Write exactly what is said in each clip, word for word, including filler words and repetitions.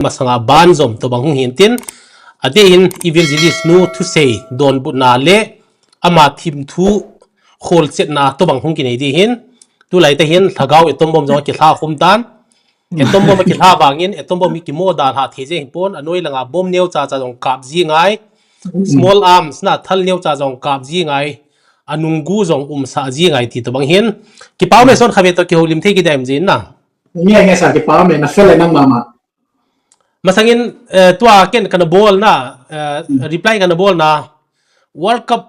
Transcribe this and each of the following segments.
masanga banjom tobang hung hin tin, adeh in evangelist nu thusei donbutna le ama thimthu kholchetna tobang hung kinei ding hin, tulai tah hin lhagao atom bomb jong akilha khum tan. Atom bomb akilha vangin atom bomb hi kimo dalha thei jeng hipon, anoi langa bomb neocha cha jong kap ji ngai. Small arms na thal neocha jong kap ji ngai. Anunggu jong umsah ji ngai ti tobang hin. Kipa ume, son khat ve toh kihoulim thei kidem jin na. Nge nge sir, kipa ume, na fel e nang mama. Masangin, eh, tua ken kana bolna, eh, reply kana bolna, World Cup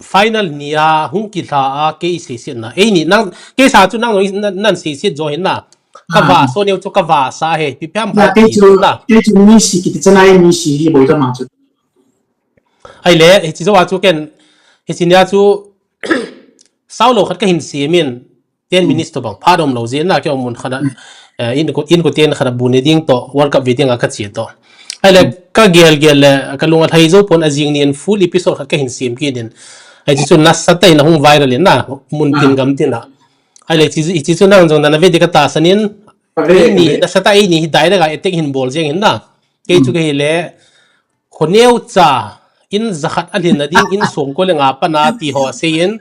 final nia hung kilha a kei seisetna. Eini, nang, kei sa chu nang, nan, nan seiset jo hin na. Kava, so neo chu kava sa he, ipi ham na, kei chu, na. Kei chu Messi kiti chana e, Messi hi boi ta ma chu. Ahile, hichi jou a chu ken, hichi nia chu, sao lou khat kahin seimin, ten minutes tobang pha dom lou jin na, kei mun khat a, eh, in ko, in ko ten khat a bu ne ding toh, World Cup ve ding a kache toh. Ahile, kagel gel le, kalung alhai jou pon, ajing nin full episode khat kahin sem kit in. Hichi chu nasatah in ahung viral in na, mun tin gam tin a. Ahile, hichi, hichi chu nang jong nana ve ding katahsan in, eini, nasatah eini hi direct a attack hin bol jeng hin na. Kei chu kei le, Kho neocha, in jakhat alhin na ding, in som ko le nga pana ti ho asei in.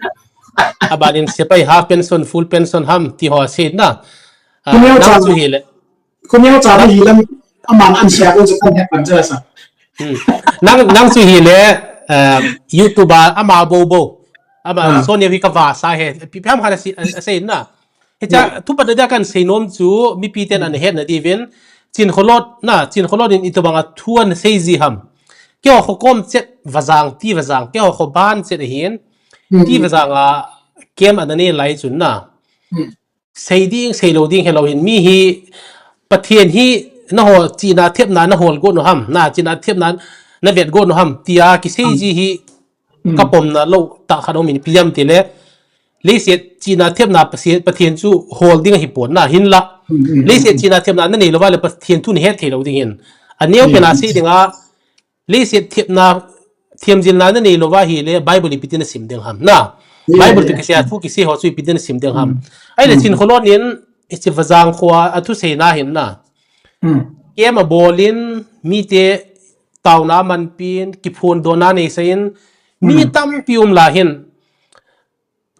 Abanin sepai half pension, full pension ham ti ho asei na. Ah, kho neocha, nang chu hile. Kho neocha na hilam aman an sia ko chu kan het pan cha sa. Hmm. Nang, nang chu hile, ah, YouTube a ama bo bo. Ama so neo hi kava sa he. Ipi ham khat asei, asei na. Hicha, thupat dia kan seinom chu, mipi ten ana hetna diuvin, Chin Kholot na, Chin Kholot in itobang a thu ana sei ji ham. Keiho khokom chet vajang ti vajang, keiho khoban chet ahin, ti vajang a kem ana nei lai chun na. Sei ding, sei lou ding helou hin, mi hi, Pathen hi, naho chihna thepna nahol got u ham, na chihna thepna navet got u ham, tia kisei ji hi, kapomna lou tah khat aumin, ipi ham tile, leiset chihna thepna Pathen, Pathen chu hol ding ahipon na hinla. Leiset chihna thepna nanei louva le Pathen thu nahet thei lou ding hin. Aneo pen a sei dinga, leiset thepna, themjilna nanei louva hile, Bible ipi tin nasim ding ham na. Bible toh kisei a thu kisei ho chu ipi tin nasim ding ham. Ahile Chin Kholot in, hichi vajang kho a, athuseina hin na. Kem abolin, mite taona amanpin, kiphondona neisah in, mi tampi um lai hin.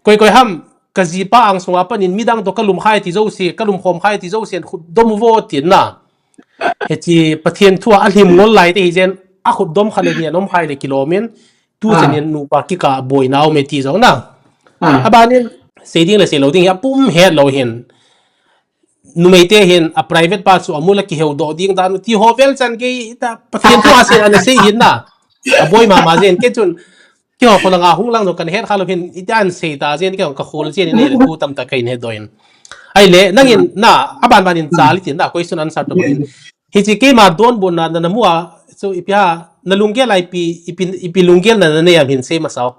Koi koi ham, kajipa angsunga panin midang toh kalum khai ti jouse, kalum khom khai ti jouse, khutdom uvo tin na. Hichi Pathen thu a alhim ngol lai te hijen, akhutdom khat le ni anom khai le kilomin, tuchan in nupa kikah boina aume ti jong na. Abanin, sei ding le sei lou ding hi apum het lou hin. Numeite hin a private part chu amul a kiheudoh ding dan ti ho vel chan kei ta Pathen thu a sei ana sei hin na. Aboi mama jin kei chun keiho kholanga hung lang jong kana het kha lou hin iti an sei ta jin kei jong kakhol jin in le thu tamtah kahin hedoh in. Ahile nangin na aban ban in chal itin na question answer toh hin. Hichi keima donbutna na namu a chu ipi ham nalunggel a ipi ipi ipi lunggel na nanei am hin sei masa o.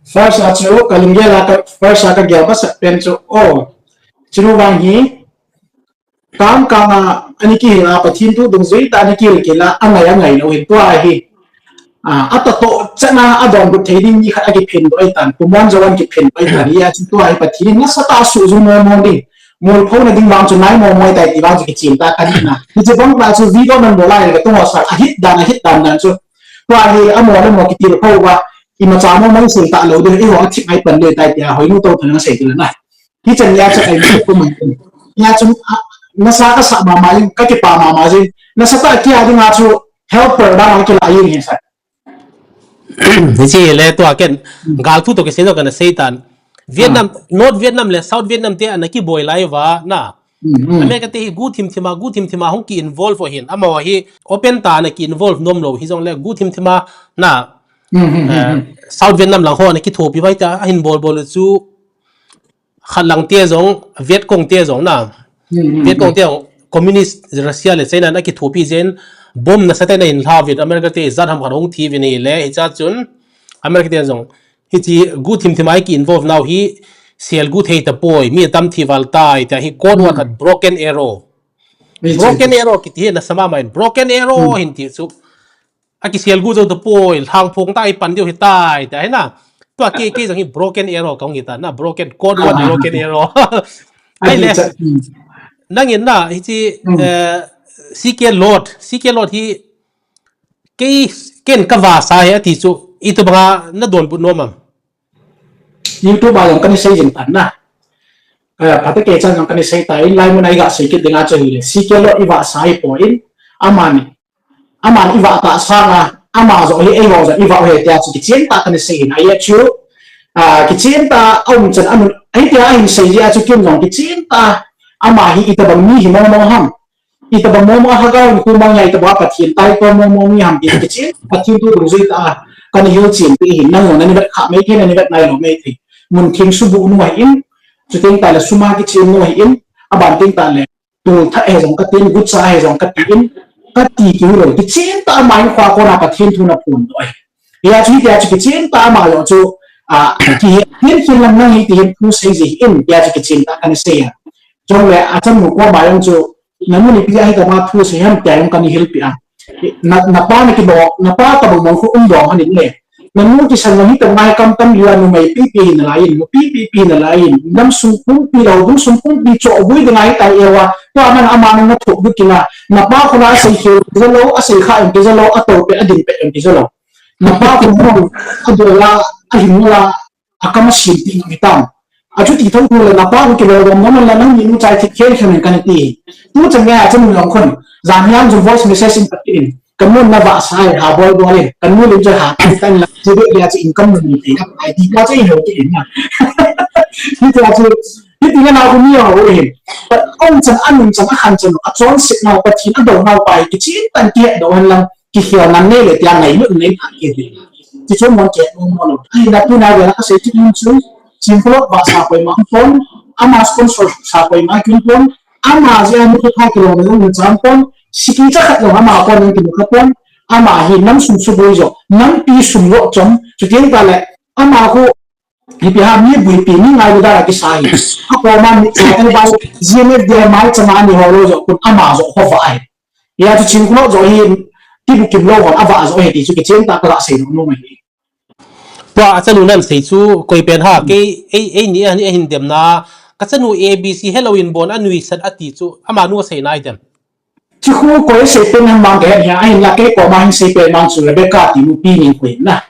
First a chu kalunggel a ka first a kagel masat pen chu o. Chunu vang hi Kam kam a, ani kihil a, Pathen thu dungjui tah a ani kihil kihil a, angai angai lou hin tua hi. A, atatoh chan a, adonbut thei ding mi khat akiphin doh ahitan, kumon jo an kiphin doh ahitan, hia chu tua hi Pathen in nasatah a suhjung mong mong ding. Molphona ding vang chu nai mong mong ahitai ti vang chu kichim ta kahi na. Hiche bang tah chu video nan bol a le katung ho sa, ahit dan, ahit dan dan chu. Tua hi amo le amo kitilkhou uva, imacha mong mong sil talou ding, eiho athip ngai pan ding ahitai tia, hoinu tou thanang sei ding na. Hichan nia chu kahin seipu man. Nia chu, ah, nasa kasah mama jing, kakipah mama jing. Nasatah a kia dinga chu helper dan a kila jing hi sa. Hiche le tua ken, gal thu toh kisei jong kana seitan. Vietnam, North Vietnam le South Vietnam te ana kiboi lai uva, na. America te hi guhthim thim a, guhthim thim a hung ki involve u ahin. Amaho hi open tah a ana ki involve nom lou hijongle guhthim thim a, na. Eh, South Vietnam lang ho ana kithopi uva tia, ahin bol bol u chu Khat lang te jong, Vietcong te jong na. Vietcong te jong, Communist Russia le China in akithopi jeng, bomb nasatah in ahin lha uvin, America te ijat ham khat hung thi uvin ahile, hiche a chun, America te jong, hiche guhthim thim a ki involve nau hi, sel guh thei tapoi, mi atam thi val tai, tia hi code word khat broken arrow. Broken arrow kiti hi nasa mama in, broken arrow hin ti chu. Akisel guh jou tapoi, lhangphong tah a ipan diu ahitai, tia hi na. Tua kei, kei jong hi broken arrow kahung hita, na broken, code word broken arrow. Ahile, nangin na, hiche, eh, C K Lord, C K Lord hi kei, ken ka vasa hi ati chu, itobanga na donbut nom am? YouTube a jong kana sei jing tan na. Eh, phatah kei chan jong kana sei tan, lai mun a iga sei kit dinga chu hile. C K Lord ivasa hi poi, amani. Amani ivah tah sanga, ama jong hi eiho jong ivah u ahi tia chu kichen tah kana sei in. Ahi chu, ah, kichen tah a um chan anun, ahi tia ahin sei jeh a chu ken jong kichen tah, ama hi itobang mi hi mong mong ham. Itobang mong mong a Lhagao in khu mang a, itobang a Pathen tai to mong mong mi ham ti kichen, Pathen thu dungjui tah a kana hilchen peh ahin, nang jong nani vet kha mai thei, nani vet nailou mai thei. Mun theng subuh nu ahin, chuteng tah le sum a kichen nu ahin, aban teng tah le, tol thah ahi jong katin, gucha ahi jong katin, kati keu lou. Kichen tah a ama in khua kona Pathen thu ana phondoh ahi. Hia chu, hitia chu kichen tah a ama jong chu, ah, kihe, hin hin lam nang hi ti hin thu sei ji hin, tia chu kichen tah kana sei a. Chule achanu koma jong chu, nanu ni pi a hi kama thu sei ham tia jong kana hilpeh a. Na, napa na kilo, napa tobang mong khu um dong ahin le. Nanu kisan jong hitobang a hi kam tam liu a, numei pipi hi nalai in, nupi pipi hi nalai in, nam sung pumpi lou, dum sung pumpi chohbui dinga hitai e uva, tua man ama nang na thup du kina, napa khu na asei khel kija lou, asei kha jong kija lou, atou pet, adin pet jong kija lou. Napa khu na adol a, ahing la, akam asim ti ngai tam. Achuti thou thou le napa khu kilou dom nom la nang ni nu chai thip khel khel in kana ti. Tu chan nge achanu jong khun. Jan hiam chu voice message in patin. Kanu na vasa e ha bol bol in. Kanu lim chu ha ti tan la. Chu be ya chu income ni ti na. Ai ti pa chu i ho ti na. Hiti a chu. Hiti na na khu mi ho hin. Pat ong chan anun chan akhan chan achonset nau Pathen adou nau pa hi kichen tah in kihe doh hen lang. Kikhel nan nei le tia ngai lut nei pha ke ti. Ti chu mon ke mon mon. Ai na tu na ve na ka sei ti mun chu. Chin Kholot vasa koima um pon. Ama sponsor sa koima um pon. Ama jeh a mi kha kilou na um chang pon. Siki cha khat jong ama pon nang kimu kha pon. Ama hi nam sum subui jo. Nampi sum jo chom. Chuteng tah le. Ama khu ipi ham mi buipi mi ngailu dan a kisa hi. Akoma mi, eh, ba, G M F D I mai chama ani ho lou jo, kun ama jo ho vah ahi. Hia chu Chin Kholot jo hi, Tibukim lou hon avah jo ahi ti chu kichen tah a kaga sei nom nom ahi. Tua achanu nan sei chu koi pen ham, kei, ei, eini, ani, ahin demna, kachanu A B C helou in bon anuisat ati chu, amanu asei nai dem. Chi khu koi sei pen ham mang kahe hia, ahinla kei koma hin sei pen mang chu Rebecca ti nupi ning khu hin na.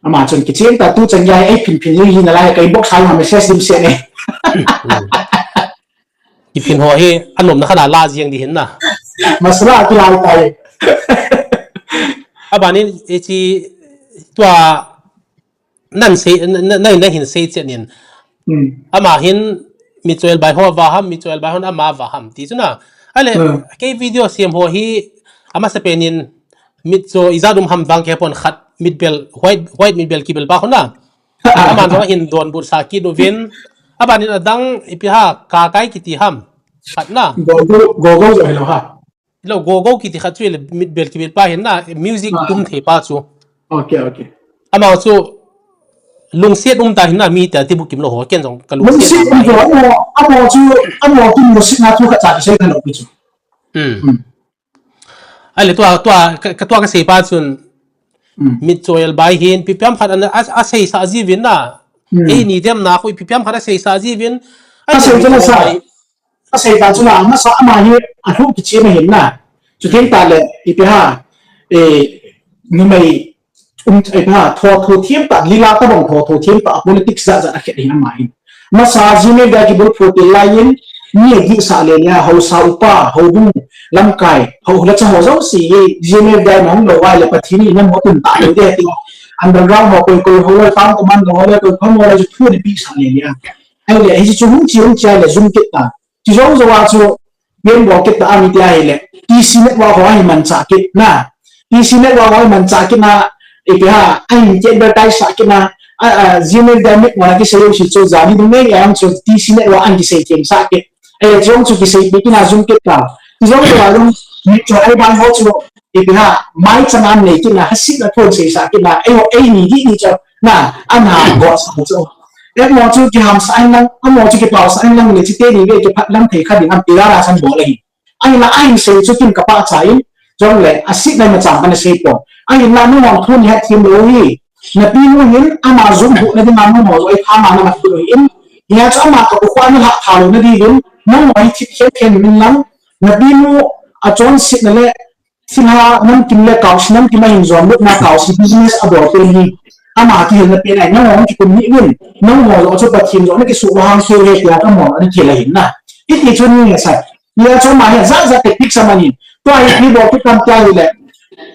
Ama chun kichen tah tu chan gei ei phin phin jing hi nalai, ka inbox a message dim se ne. Kiphin ho hi, anomna khat a la jeng di hin na. Masala kilai tai. Abanin, e chi, tua, nan sei, na, na, na hin sei chen in. Hmm. Ama hin, Mitcho Elbai ho vah ham, Mitcho Elbai hon ama vah ham, ti chu na. Ale, Hmm. kei video sem ho hi, amasapen in, Mitcho ijat um ham vang kei pon khat, mitbel, white, white mitbel kibel pa ho na. Aman jong ahin donbut sa kit uvin. Abanin adang ipi ham, Kakai kiti ham. Khat na. Gogo, Gogo jo hilou ha. Hilou Gogo kiti khat chu le mitbel kibel pa hin na, music Ah. tum thei pa chu. Okay, okay. Ama chu lungset um ta hin na mi ta Tibukim lou ho ken jong ka lungset Lungset um um ta. Jo, amo, amo chu, amo chu music na chu khat cha sei kha lou pi chu. Hmm. Hmm. Ale tua, tua, ka, ka tua kasei pa chun, Hmm. Mitcho Elbai hin, ipi ham khat ana, a, asei sa jiuvin na. Hmm. Eini demna khu ipi ham khat asei sa jiuvin. Asei chu la sa. Asei ta chu la, masa ama hi, alhu kichim ahin na. Chuteng tah le, ipi ham, eh, numei, um, ipi ham, thotho them tah, lila tabang thotho them tah, politics jat jat akhet ahin ama hin. Masa G M F D I kibulphu til lai in, mi adih sah le le a, haosa upa, houbung, lamkai, hou, la cha ho jouse hi, G M F D I na hung lou vai le Pathen in na mo tun ta lou de ti. Underground ho koi koi ho le, town commando ho le, koi koi ho le, chu thu dih sah le le a. Ahile, hiche chu hung chi hung chi le, jum kit ta. Chi jou jou a chu, Ven bol kit ta ami ti ahile, T C Network ho ahin manchah kit na. T C Network ho ahin manchah kit na, ipi ham, ahin ki advertise sah kit na, a, a, G M F D I mit mo na kisei u si chu, jani ding nei ang chu T C Network ahin kisei kit sah kit. Ahile chu chu kisei kit na jum kit ta. Chu jong chu jong, mi chu ai ban ho chu, ipi ham, mai chang an nei kit na, hasit na thon sei sah kit na, eiho, eini dih ni chu, na, ana go sah chu. Emo chu kiham sah in lang, amo chu kipao sah in lang le, chite ni ve kiphat lang thei kha ding ham ti la la san bol ahi. Ahinla, ahin sei chu kin ka pachat in, jongle, asit na ima chang kana sei pon. Ahinla, nangho thu nei het them lou hi. Napinu hin, ama jum huhna dinga nangho jong ei phama na mat lou hin. Hia chu ama ka ukhuh na lha tha louna diuvin, nangho hi thip khen khen uvin lang. Napinu, achonsetna le thilha namkim le kaosi namkim a hin jom lutna kaosi business abol pen hi ama kihilna pen ahi. Nangho hung kikum hih uvin, nangho jong chu Pathen jong nakisuh vang kei uve tia kamon ana kihil ahin na. Hiti chu ni ngai sa. Hia chu ama hi jat jat tactics aman in. Tua hi ipi bol kit ham tia ahile,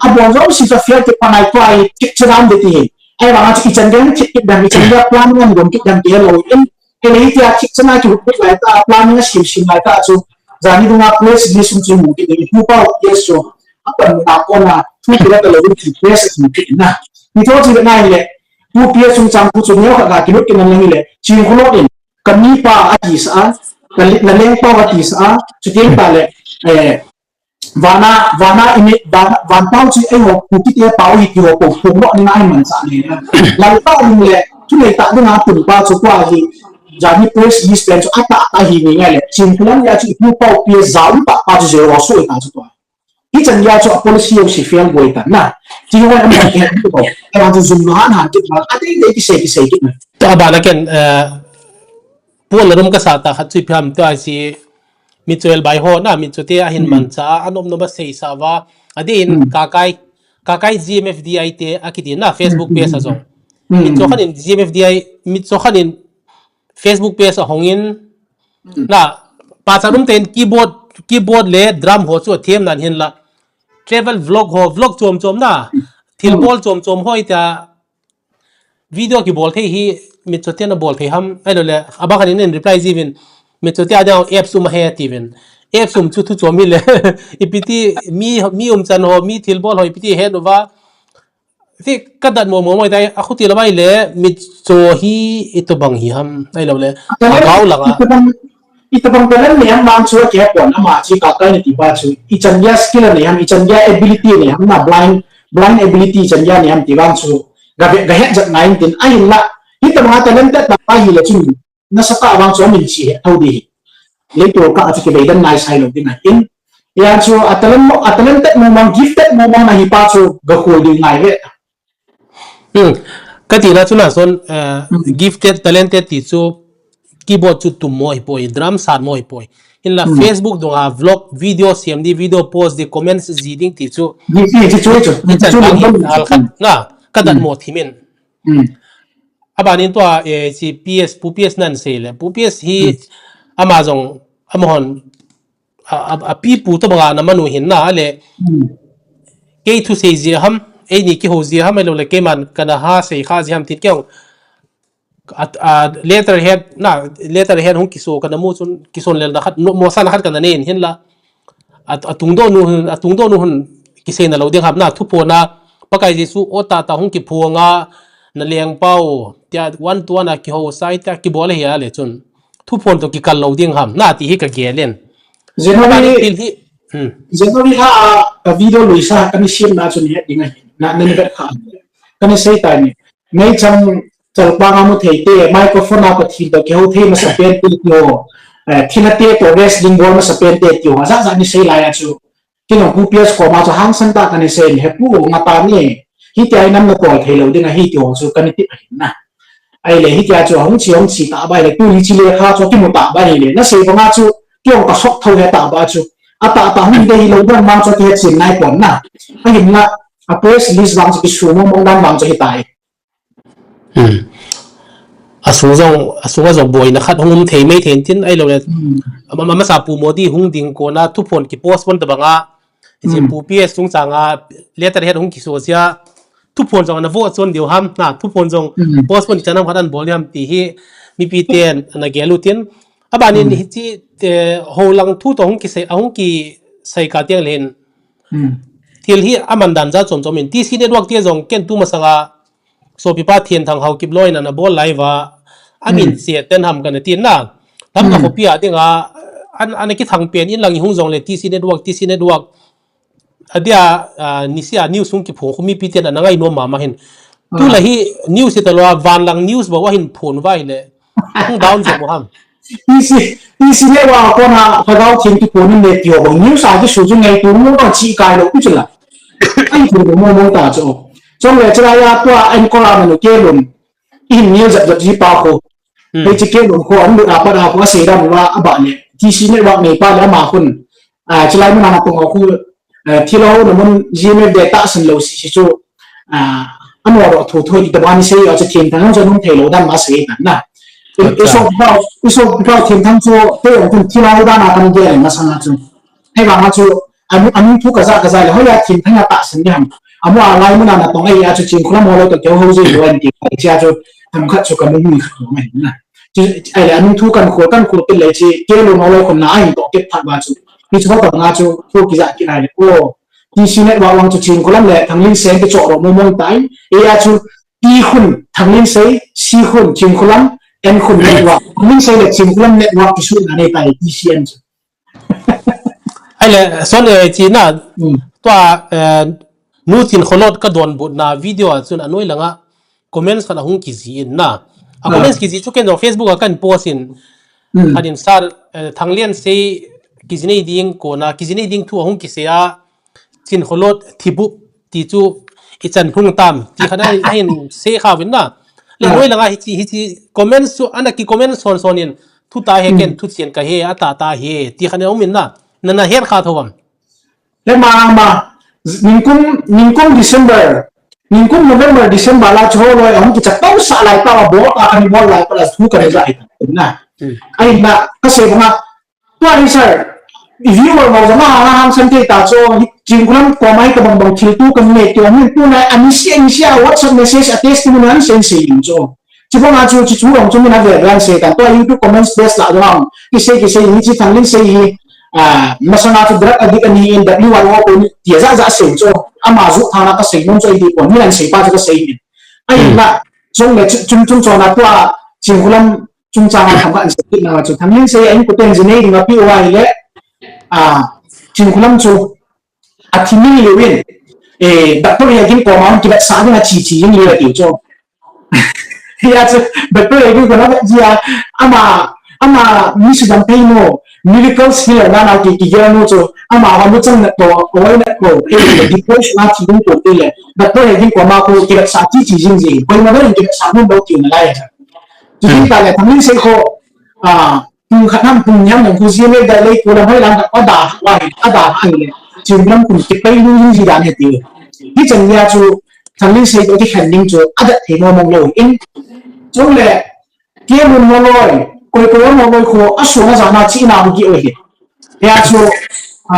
abol jouse chu fail kit pan ahi, tua hi thip chu dam ding ti hi. Ahivang a chu ichan gei thip kit dam, ichan gei planning a gom kit dam ti hilou in. Ahile hitia thip chan a kihut kit lai tah, planning a sem sem lai tah chu, jani dunga press release hung chu imu kit ding, Pu Pau P S chu apanna kona thu kila talou in press a kimu kit in na. Hitobang chu ve ngai le, Pu P S chungchang thu chu neokhat ga kilut kit in lang hile, Chinkholon in ka mipa atisah a, ka le-, na lengpa atisah a, chuteng tah le, eh, vana, vana imi, vana, van pau chu eiho Kukite pau ahi ti ho po phung lou ni ngai manchah ni na. Lalpa ding le, thunei tah dinga pun pa chu tua hi, jani press release pen chu atah tah hi ni ngai le, Chinkholon a chu Pu Pau P S jao tah pa chu zero so ta chu tua. Hichan gei a chu a policy jouse fail boi tan na. Ti ho ama kihet bou. Ama chu jum lou han han kit ma. Adei dei kisei kisei kit na. Tua bana ken, eh, puan la rum kasa ta khat chu ipi ham tua si mitcho el bai ho na mitcho te ahin manchah a anom nom a seisa uva. Adin kakai, kakai G M F D I te akiti na Facebook page a jong. Mitcho khan in G M F D I, mitcho khan in Facebook page a hong in, na, pachat um ten keyboard, keyboard le drum ho chu athem nan hin la. Travel vlog ho, vlog chom chom na, thil bol chom chom ho ita video kibol thei hi mitcho ten abol thei ham, ahilou le, abang khan in reply jiuvin, mitcho te adang apps um ahi tiuvin. Apps um chu thu chom hile, ipi ti mi, mi umchan ho, mi thil bol ho, ipi ti het uva, Ti ka dat mo mo mo tai, a khuti la bai le, mitcho hi itobang hi ham, ahilou le, a gao langa. Itobang, itobang talent nei ham vang chu akihepon ama chi ka kai na ti pa chu. Ichan gei a skill nei ham, ichan gei a ability nei ham na blind, blind ability ichan gei a nei ham ti vang chu. Ga ve, ga het jat ngai in tin, ahin la, hitobang a talented tah pa hile chun, nasatah a vang chu amin chi he thou ding hi. Leipi kah a chu kivei dan ngai sai lou ding ahin. Hia chu a talent mo, a talented mo mang, gifted mo mang na hi pa chu ga khol ding ngai ve. Hmm. Ka ti na chu na son, eh, gifted, talented ti chu keyboard chu tum mo hi poi, drum sat mo hi poi. Hinla Facebook dunga vlog, video siam ding, video post ding, comments ji ding ti chu. Ti chu chu chu. Ichan chu bang hi hal khat na, ka dat mo thimin. Hmm. Abanin tua, eh, si P S, Pu P S nan sei le. Pu P S hi ama jong, amahon, a, a, a pipu tobanga ana manu hin na le. Kei thusei jeh ham, eini kihou jeh ham, ahilou le keiman kana ha sei kha jeh ham tin kei jong. A, a, letterhead, na, letterhead hung kiso kana mu chun, kison lelna khat, no, mosana khat kana nei in hinla. A, a tungdoh nu hin, a tungdoh nu hin kiseina lou ding ham na, thuphon a, Pakai Jesu o tah tah hung kiphong a, na lengpa u, tia one to one a kihou sai tia kibol ahi a le chun. Thuphon toh kikal lou ding ham, na ti hi ka gel in. January, January lha a, ka video luisa, kana siam na chun het ding ahi, na, na ni vet kha. Kana sei tai ni. Meichang chalpang a mu thei te, microphone a Pathen toh kihou thei masa pen te ti ho, eh, thilha te toh wrestling bol masa pen te ti ho, jat jat ni sei lai a chu. Kei jong Pu P S koma chu hangsan tah kana sei in, he pu, nga ta ni, hitia hi nam na kol thei lou ding ahi ti ho chu kana ti ahin na. Ahile hitia chu hung chi hung chi ta ba ahile, tu hi chi le kha chu kimu ta ba ahile, na sei banga chu, kei jong ka sok thou he ta ba chu. A tah tah hung de hi lou dan vang chu kihe chin nai pon na. Ahin la, a press release vang chu kisu mong mong dan vang chu hitai. Hmm. A sung jong, a sung a jong boina khat hung um thei mai thei in tin ahilou le. Hmm. Ama, ama sa Pu Modi hung ding kona thuphon ki postpone tabanga. Hiche Pu P S chungchanga letterhead hung kiso jia. Thuphon jong ana vo chon diu ham na, thuphon jong postpone chan ham khat ana bol diu ham ti hi mipi ten ana gel u tin. Abanin hiche, eh, hou lang thu toh hung kisei, a hung kisei ka tiang le hin. Hmm. Thil hi aman dan ja chom chom in. T C Network te jong ken tu masanga sopipa Thienthang Haokip loi in ana bol live a, amin se ten ham kana tin na. Lamka khopi a dinga, an, ana kithang pen in lang i hung jong le T C Network, T C Network. Adia, ah, nisia news hung kiphong khu mipi ten ana ngai nom mama hin. Tulai hi news hi talou a, van lang news bou ahin phon uva ahile. Hung down jep mo ham. T C, T C Network a kona Lhagao Theng kiphon in le ti ho bang news a kisu chu ngaitu mo bang chi kai lou u chu la. Ai chu mo mo ta chu. Chule chulai a tua anchor a manu Kelun. Ihin news jat jat ji pa khu. Hmm. Hiche Kelun khu an lut a pat a khu asei dan uva abah le. T C Network neipa le ama khun. Ah, chulai mun a natong a khu, ah, thil a hou na mun G M F D tahsan lou sese chu, ah, ano ro thu thu ti tabang ni sei a chu thim thang chu nung thei lou dan ma sei tan na. I, i so pa, i so pa thim thang chu te ang thil a hou dan a kan ge ma sang a chu. Hei vang a chu, amu, amu thu kaza kaza le, hoiya thim thang a tahsan ni ham. Amu a lai mun a natong a chu Chinkholam ho lou to keu hou ji lou an ti, chia chu, tam khat chu ka mun mun khat mai na. Chu, ai le, anung thu kan khol, kan khol kit le chi, ke lo no lo khun na, ai to kit phat ba chu. Ni chu ba nga chu, thu kija kit ai le, o. T C network wang chu Chinkholam le, Thanglinsei ke cho ro mo mong tai. E a chu, T khun, Thanglinsei, C khun, Chinkholam, N khun network. Thanglinsei le Chinkholam network ki su na ne tai, T C N chu. Ai le, son e chi na, Hmm. tua, eh, nu Chinkholot ka don but na video a chun anoi langa comments khat ahung kiji in na. A Ah. comments kiji chu ken jong Facebook a kan post in. Hmm. Adin sir, eh, Thanglinsei kiji nei ding kona, kiji nei ding thu ahung kisei a, Chinkholot thibup ti chu ichan hung tam. Ti khat a, ahin sei kha vin na. Le Ah. noi langa hichi, hichi comments chu, ana ki comments son son in. Thu ta he Hmm. ken, thu chien ka he, a ta ta he. Ti khat a um in na. Na na her kha tho am. Le ma ma, ningkum, ningkum December, ningkum November, December la chu ho loi, ahung kicha tau sa lai pa, bol pa, kani bol lai pa, la thu kani lai pa, na. Hmm. Ai na, ka sei banga, tua ni sir, viewer ma jama ha hang san te ta chu, Chinkholam ko mai ka bang bang thil tu kan ne, tu min tu na, ani si, ani si, a WhatsApp message, a testimony, ani sen sei in chu. Chu banga chu, chu chu long chu min a ve ve an sei tan. Tua YouTube comments space la jong. Kisei, kisei hi chi Thanglinsei hi. Ah, masanga chu drug addict ani in W Y O ko ni tia ja ja sei chu. Ama ju thana ka sei nom chu ai di ko. Min an sei pa chu ka sei ni. Ai Hmm. na, chung le chu, chung chung chona tua, Chinkholam chung changa tham ka an sei na chu. Thanglinsei a in ko ten ji nei ding a pi wa hi le. Ah, Chinkholam chu. A thi mi le win. Eh, doctor ya gin ko ma ki bat sa ding a chi chi yin le ti chu. Hia chu, Doctor Evi kona ba jia, ama, ama mi sudam thei no, miracles hi lo na na ki, ki gel no chu, ama va mu chang na to, oi na to, eh, depression a thi ding to te le, Doctor Evi koma ko ki sa chi chi jing jing, koi ma ba ki sa mun lo ki na lai. Chu tin ta le, Thanglinsei ko, ah, Kum khat ham kum ni ham nang khu G M F D I lei khu lam hoi lam ka da, wa hi, a da ha le. Chin lam kum ki pai lu lu ji dan he ti. Hi chan nia chu, Thanglinsei to ki khan ding chu, a da thei mo mong lo in. Chung le, ke mun mo loi, koi koi mo loi khu, a su na za na chi na bu ki oi hi. Ya chu, a,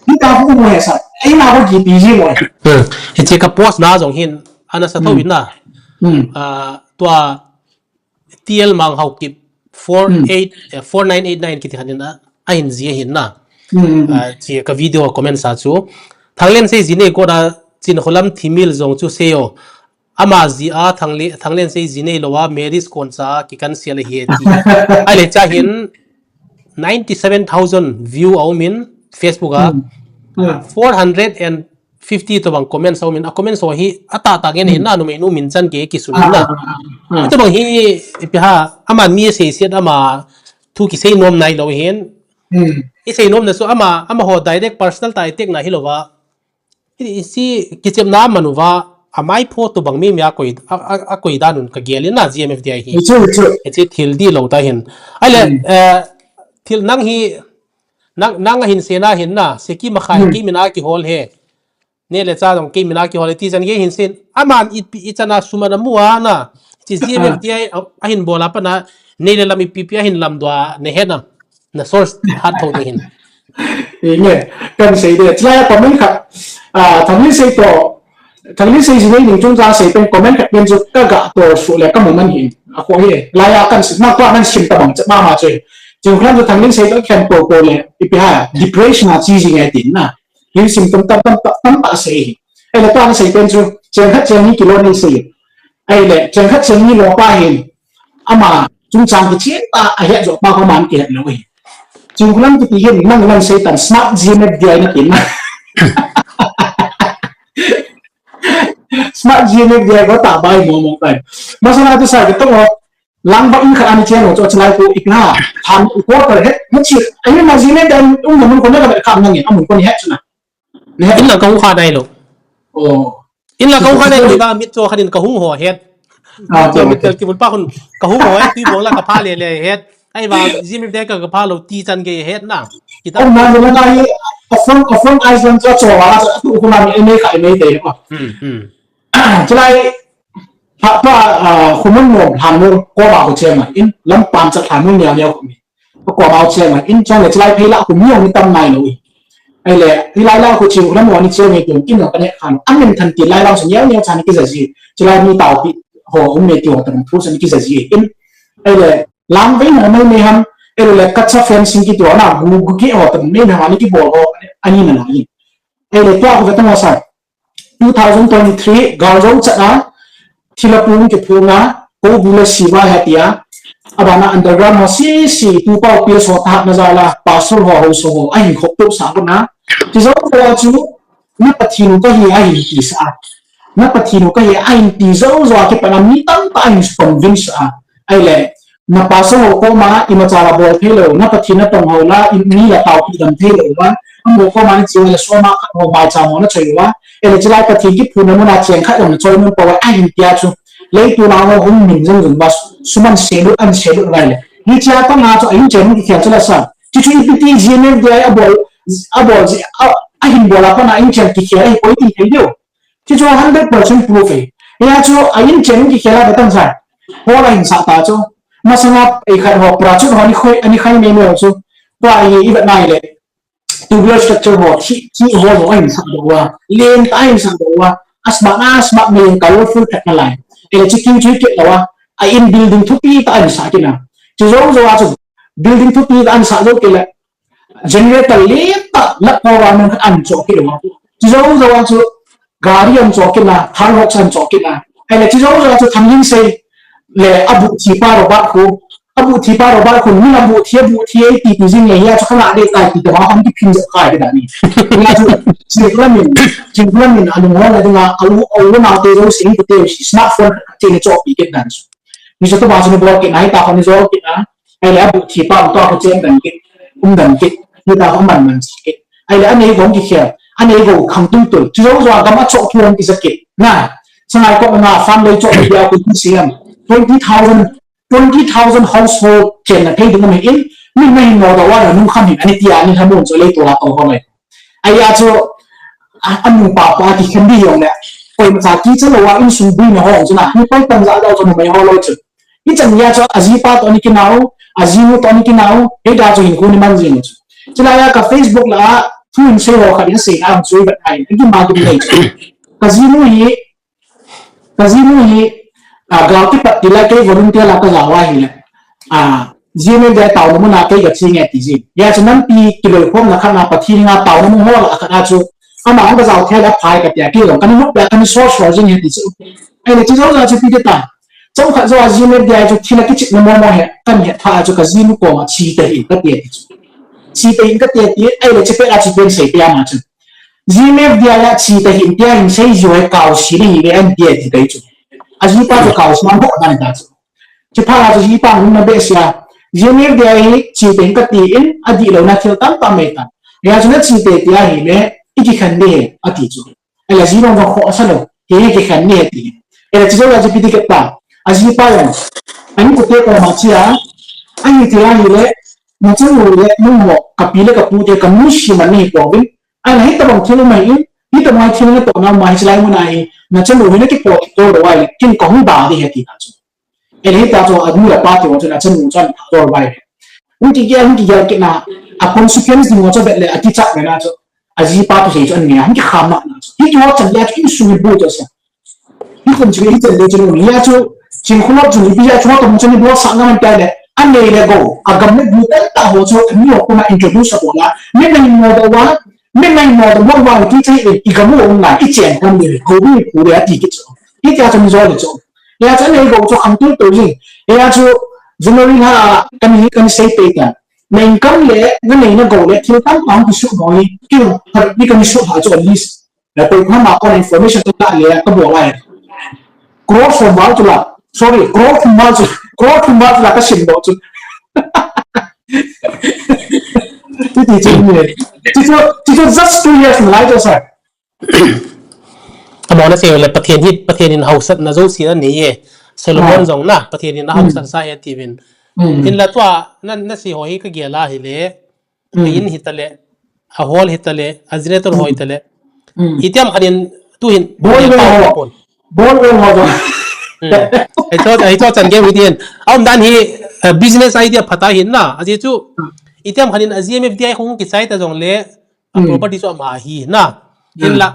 ni ta bu mo he sa, ai na bu ki pi ji mo. Hmm. Hiche ka post na jong hin, ana sa tho Hmm. in na. Hmm. A, tua, T L Mang Haokip four eight, Hmm. eh, four nine eight nine kiti khat in a, a hin ji a hin na. Hmm, hmm, hmm. Ah, chi ka video comment sa chu. Thanglinsei ji nei ko da Chinkholam thimil jong chu sei o. Ama ji a Thangli-, Thanglinsei ji nei lo a marriage kon cha ki kan sia le hi ti. Ai le cha hin ninety seven thousand view a um in Facebook a. Hmm. Hmm. Four hundred and fifty to bang comments a um in, a comments ho hi a ta ta ngen hin Hmm. na, numei nu min chan ke ki sun Ah, na. ah, ah, ah. Ita bang hi, ipi ha, ama mi sei siat ama thu ki sei nom nai lo hin. Hmm. I sei nom na su ama, ama ho direct personal ta i tek na hi lo va. I, i si ki chem na manu va, a mai pho to bang mi mi a koi, a, a, a koi dan un ka gel in na G M F D I hi. Chu, chu. I chi thil di lo ta hin. Ai le, Hmm. eh, thil nang hi, nang, nang a hin se na hin na, se ki ma kha Hmm. ki min a ki hol he. Ne le cha dong kei min a ki hol ti chan ge hin sin. Aman i, i chan a sum ana mu a na. Chi G M F D I a, a hin bol a pa na. Nei le lam ipi pi a hin lam dua ne he na. Na source hat tho te hin. Ine, kan sei de. Chulai a comment khat. Ah, Thanglinsei to. Thanglinsei ji nei ning chung cha sei pen comment khat pen chu ka ga to su le ka mu man hin. A ko he. Lai a kan sim na ko nan sim ta bang cha ma ma che. Chinkholam chu Thanglinsei to khen to ko le. Ipi ha. Depression a chi ji ngai tin na. Hin sim tam, tam, tam, tam, tam ta sei hi. Ai le tua na sei pen chu, cheng khat cheng ni kilo nei sei. Ai le, cheng khat cheng ni lo pa hin. Ama, chung chang ki chen ta, a het jo pa ko man ki het lo hi. Chinkholam kiti hin, nang nang sei tan, smart G M F D I na tin na. Smart G M F D I ko ta bai mo mo kai. Masana tu sa ke to mo. Lang ba in khat ani chen lo, cho chalai ko ik na. Than ko ko het, mo chi. Ai ma G M F D I um na mun ko na ka kham nang e, amun ko ni het chu na. Ni he. Ina ka hung kha nai lo. Oh. Ina ka hung kha nai lo ba mit cho kha din ka hung ho het. Ah, mit cho mit tel ki bul pa khun ka hung ho het, tui bong la ka pha le le het. Ai ba G M F D I ka ka pha lo ti chan ge het na. Kita. Om na na na hi a phone a phone ai san cha cho wa cha tu ko na mi nei kha nei te ko. Hmm. Hmm. Chulai pa pa khumon mo han mo ko ma ko che ma in lam pan cha han mo nya nya ko mi. Ko ma che ma in chang le chulai phei la ko mi ong tam nai lo. Ai le, hilai la ko chi ko na mo ni che mi ko kin na ka ne khan. Amen than ti lai la so nya nya cha ni ki za ji. Chulai mi tao pi ho um me ti ho tam thu sa ni ki za ji. In ai le Lang vei mo mai mai ham, ele le kacha fencing kiti ho na, gu, gu ki ho tam mai na, ani kibol ho, ani na na hi. Ele tua ko vetang ho sa, two thousand twenty-three, gal jong cha na, thilapung kiphung na, ko bu le siva he tia, abana underground ho si si, tu pau pil so ta na za la, pastor ho, ho so ho, ahin khop tu sa ko na. Ti zo ko chu, na Pathen u ka hi ahin ti sa. Na Pathen u ka hi ahin ti zo zo a kipat a mi tamtah ahin convince a. Ahile, na pastor ho koma imacha la bol thei lou, na Pathen na tong ho la, i mi la taopi dam thei lou va. Amaho koma na chi le soma khat ho maicham ho na choi va. Ahile, chulai Pathen kiphunna mun a cheng khat jong na choi nom poi ahin tia chu. Leiset a ho hung min jong jong va, suman se lut, an se lut lai le. Hichea panga chu a inchen kikhel chu la sa. Chuchu ipi ti G M F D I a bol, a bol ji, a, ahin bol a pat a inchen kikhel ahi poi ti thei diu. Chuchu hundred percent proof e. Hia chu a inchen kikhel a patang sa. Hol ahin sah ta chu. Masanga ei khat ho, pra chu ho ni khoi, ani khai me me chu. Tua i, i vet nai le. Tubular structure ho, thi, thi ho ho ahin sah doh uva. Len tah ahin sah doh uva. A smart, a smart me colorful khat na lai. Ele chu kin chu kit lou a. A in building thupi tah ahin sah kit na. Chu jou jou a chu building thupi tah ahin sah jou kit le. Generator len tah, lakh power a min khat ahin choh kit lou a. Chu jou jou a chu gari ahin choh kit na, Thar Roxx ahin choh kit na. Ele chu jou jou a chu Thanglinsei le abuh thipa Robert khu. Abuh thipa Robert khu, min abuh thi, abuh thi, ei ti ti jing le hia chu kha la de tai ti ta ba hom ki phin jo kai de dan ni. Hia chu, chi la min, chi la min, anu mo la dinga, au, au na te jo sing te te, smartphone te ne choh pi kit dan chu. Ni chu to ba chu ni bol kit na, hita kho ni jol kit na. Ahile abuh thipa um to ko chen dan kit, um dan kit. Hita kho man man kit. Ahile anei gou kikhel, anei gou khang tul tul. Chu jou jou a gam a choh thu um kisa kit. Na, Sangaikot nga farm lei choh dia ko ti siam. Twenty thousand, twenty thousand household chenna thei ding um ahin, mi na hin mo da wa na nung kham hin ani tia ni hamun cho lei to la to ho mai. Ahia chu, a, anu pa pa ti khen di jong le. Koima cha kicha lou a insung buina ho chu na, mi koi tam ja ja chu numei ho lou chu. Hichan hia chu ajipa toh ani kinau, ajinu toh ani kinau, hita chu hinkho ni man jing chu. Chulai a ka Facebook la a, thu hin sei ho khat in sei na chu i vet ai, i ki ma ki nei chu. Ka jinu hi, Ka jinu hi, a, gal kipat ti lai kei volunteer la ka jao ahile. A, G M F D I taona mun a kei ka che nge ti jin. Hia chu nampi kiloi khomna khat na Pathen henga taona mun hol a khat a chu. Ama hung ka jao thei la phai ka tia kei jong. Ka ni mut pia ka ni so so jing he ti chu. Ahile chu jou jou a chu ipi ti ta. Chomkhat jou a G M F D I chu thil a kichepna mo mo he. Ka ni he pha a chu ka jinu koma che tahih in ka ti ti chu. Che tahih in ka ti ti. Ahile chu pet a chu pen sei pia ma chu. G M F D I a che tahih in tia hin sei jiu hi kaose ding hi ve an tia ti tai chu. Ajipa chu kaose man ho dan ta chu. Chuphat a chu jipa hung na behseh a. G M F D I hi che tahih in ka ti in adih louna thil tamtah mai ta. Hia chu na che tei tia hile i kikhen ding hi ati chu. Ahile ji jong jong khoh sa lou. Hi hi kikhen ding hi ti. Ahile chu jou a chu ipi ti kit ta. Ajipa jong. Ani kute koma che a. Ahi tia hile. Nachanu le nangho, kapi le kapu te, kanusi man nahi pouvin. Ahile hitobang thil um ahin, hitobang thil natohna um a hiche lai mun a hi, nachanu hi nakipot kit lou ahile, ken kahung da ding ahi ati ta chu. Ahile hita chu anu le apa te ho chun achanu chu ahin phatdoh uva ahile. Hung kigel, hung kigel kit na, a consequence ding ho chu vet le akichat ve na chu. Ajipa thusei chu anei a, hung kikham na na chu. Hiti ho chan le chu insung hi bu chu sa. Hichan chu, hichan le chu, hia chu, Chingkhulop chu, ipi hia chu, tong chu ni bol sa ngam tai le, anei le gou, agam le gu tamtah ho chu, ani ho koma introduce a bol a, min nai mo da wa, min nai mo da wa wa, ti chai e, i gam u um ngai, i chen kam le, gou bi pu le, ati kit chu. Hitia chu mi jo le chu. Hia chu anei gou chu, khang tul tul jing. Hia chu, January la, kan hi, kan sei pe ta. Na income le, na nei na gou le, thil tamtah hung kisu mo hi, ki, ni kan su ha chu, at least. Na koi kha ma kon information to ta le ka bol ai. Crore from val chu la. Sorry, crore from val chu. Crore from val chu la ka sim doh chu. Ti ti chu ni. Ti chu, ti chu just two years na lai chu sir. Amo na sei le Pathen hi, Pathen in hausatna jouse anei e. Solomon jong na, Pathen in ahausat sa e ti vin. Hinla tua, na, na sei ho hi ka gel a hile. Hmm. A in hitale, a hall hitale, a generator ho hitale. Hmm. Itiham khat in, tu hin, bol bol ho. Bol bol ho. Hmm. Ahi to, ahi to chan gei hi din. Aum dan hi, eh, business idea phatah ahin na. Ajeh chu, hmm, itiham khat in a G M F D I hung kichai ta jongle, a, hmm, property chu ama hi na. Hmm. Hinla,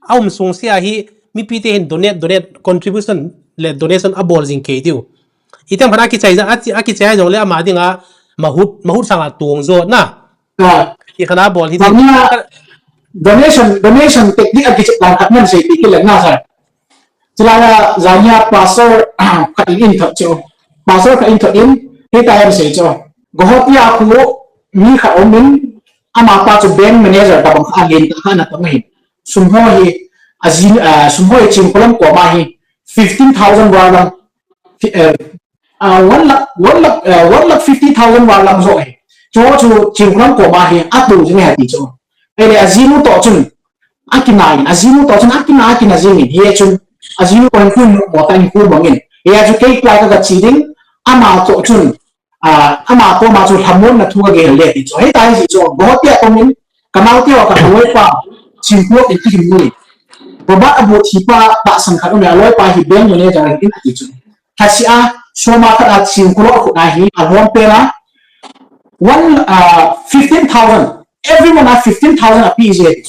aum sung sia hi, mipi te hin donate, donate, contribution le donation abol jing kei diu. Itiham khat a kichai ja, a, a kichai jongle ama dinga, mahut, mahut sanga tong jo na. Ah. Ti khat a bol hi. Donation, donation technique a kichai dan khat man sei ti kile na sir. Chulai a jania pastor khat in in thot chu. Pastor khat in thot in, hita em sei chu. Guwahati a khu mi khat um in, amapa chu bank manager tabang kha len ta kha na tong hi. Sum ho hi, a jin, ah, sum ho hi Chinkholam koma hi, fifteen thousand val lang, fi-, eh, ah, one lakh, one lakh, eh, one lakh fifty thousand val lang jo hi. Chu chu Chinkholam koma hi, atu jing hi ti chu. Ahile a jinu to chun, Akina in, ajinu to chun akina, akina jingin, hia chun, ajinu to in kun mo ta in kun bangin. Hia chu kei tua ka ka chi ding, ama to chun, ah, ama to ma chu lhamon na thu ka gel le ti chu. Hei tai ji chu, Guwahati a tong in, ka nau te ka loipa, Chinkholam in ti hin ni. Robert abu thi pa, ta sang khat um ya loipa hi bank manager in ati chu. Khasia, soma khat a Chinkholam khu na hi, a lom pe na, one, ah, fifteen thousand. Everyone a fifteen thousand a P Z.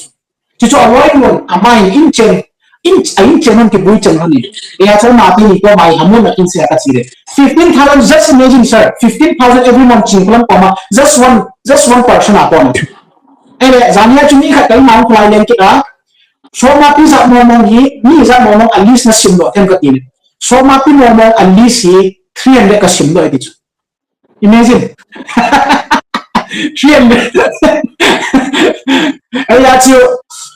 Chuchu a loi lon, a mai in chen, in, a in chen hon kibui chen hon ni. E a chon ma ti ni ko mai hamun na kin se a ka chi le. Fifteen thousand, just imagine, sir. Fifteen thousand every month Chinkholam koma, just one, just one person a koma. Ele, jania chu mi khat kai ma khulai len kit a. Soma pi ja mo mo hi, mi ja mo mo a list na sim lo tem ka ti le. Soma pi mo mo a list hi three hundred ka sim lo e ti chu. Imagine. Three hundred. Aya chu,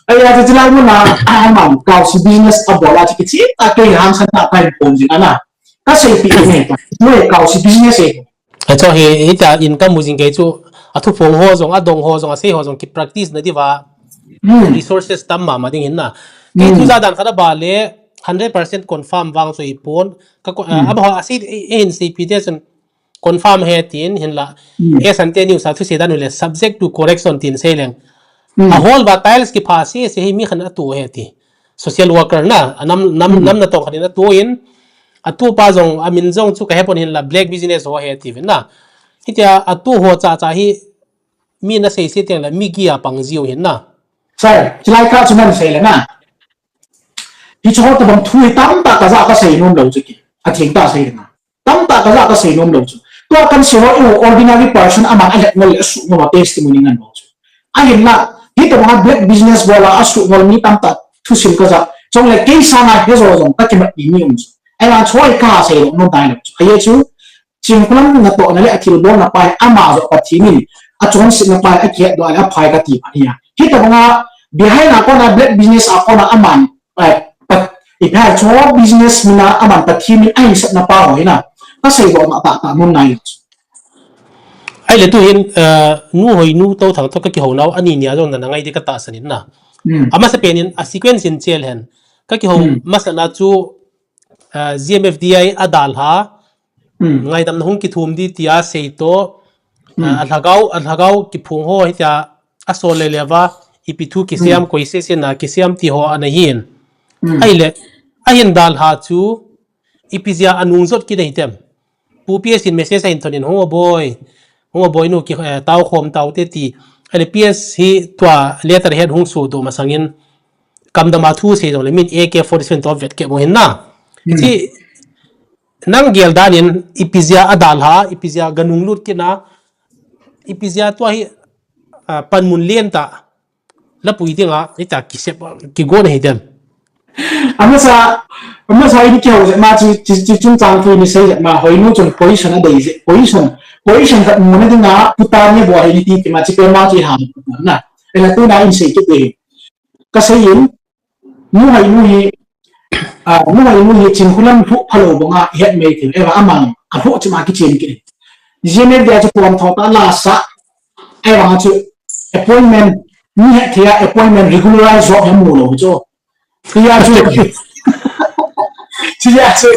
aya chu chilai mun a, a man, kau si business a bol a chu kichi, a kei ham san ta kai pon jing ana. Ka sei pi ne, ka, mo kau si business e. Ahi chu hi, hita income mu jing kei chu, a thuphong ho jong, a dong ho jong, a sei ho jong, ki practice na diu va. Hmm. Resources tam mama ding hin na. Kei, hmm, thu ja dan khat a ba le, hundred percent confirm vang chu i pon. Ka ko, hmm, a ba ho a sei, e, e, in sei pi te chun, confirm he tin hinla. Hmm. E san te news a thusei dan u le subject to correction tin sei leng. Hmm. A hall va tiles kipha sese hi mi khat in atu he ti. Social worker na, a nam, nam, hmm, nam natong khat in atu in, atu pa jong, a min jong chu ka he pon hinla black business ho he ti vin na. Hitia atu ho cha cha hi mi na sei sei teng le mi gi a pang jiu hin na. Sir, chilai kha chu man sei le na. Hichu ho tabang thu hi tamtah ka ja ka sei nom lou chu ki. A theng ta sei le na. Tamtah ka ja ka sei nom lou chu. Tua kan sei ho, ordinary person aman a het ngol le a suh ngol a testimony ngan bou chu. Ahinla, hitabang a black business bol a a suh ngol mi tamtah thusim ka ja. Chule kei sanga he jo jong ka kimat ni mi um chu. Ahi vang chu hi ka sei lou nom tai lou chu. Ahi chu, Chinkholam natohna le a thilbolna pa hi ama jo Pathen in a chonsetna pa hi a kihet doh a le a phai ka ti phat hi a. Hitabang a behind a kona black business a kona aman, eh, Pat-, i pha cho business mina aman Pathen in a hinsatna pa ho hi na. Ka sei doh ma ta ta mun nai. Ahile tu hin, eh, nu Hoinu Touthang to ka kihou nau ani nia jong na na ngai di ka tahsan in na. Hmm. Amasapen in a sequence in chel hen. Ka kihou, hmm, masana chu, eh, G M F D I a dalha, hmm, ngaidamna hung kithum di tia sei to, hmm, a lhagao, a lhagao kiphung ho hitia a sol le leva, ipi thu kisiam, hmm, koi sese na kisiam ti ho ana hin. Hmm. Ahile, ahin dalha chu, ipi jia a nung jot kit ahi tem. Pu P S in message a hin thon in, "Hung o boi, hung o boi nu ki, eh, tao khom tao te," ti. Ahile P S hi tua letter head hung sodoh masang in, kamdam a thu sei jong le min A K forty-seven to vet kei mo hin na. Hmm. Hichi, nang gel dan in, ipi jia a dalha, ipi jia ga nung lut kit na, ipi jia tua hi, ah, panmun len ta, la pui ding a, ita kisep, kigon ahi dem. Amasa, amasa in kihou jep ma chi, chi, chi chungchang thu ni sei jep ma, Hoinu chun position a dei jep, position, position khat muna ding a, puta ni bo ahi ni ti ti ma, chi pe ma chi ham na. Ela tu na in sei kit e. Ka sei in, Nu Hoinu hi, ah, Nu Hoinu hi Chinkholam lhuh phalou banga het mai thil, eva amang, alhuh chima kichen kit. G M F D I chu pom tho ta la sa, eva chu appointment, mi het thei a appointment regularize job hi mu lou chu. Tia chu, tia chu,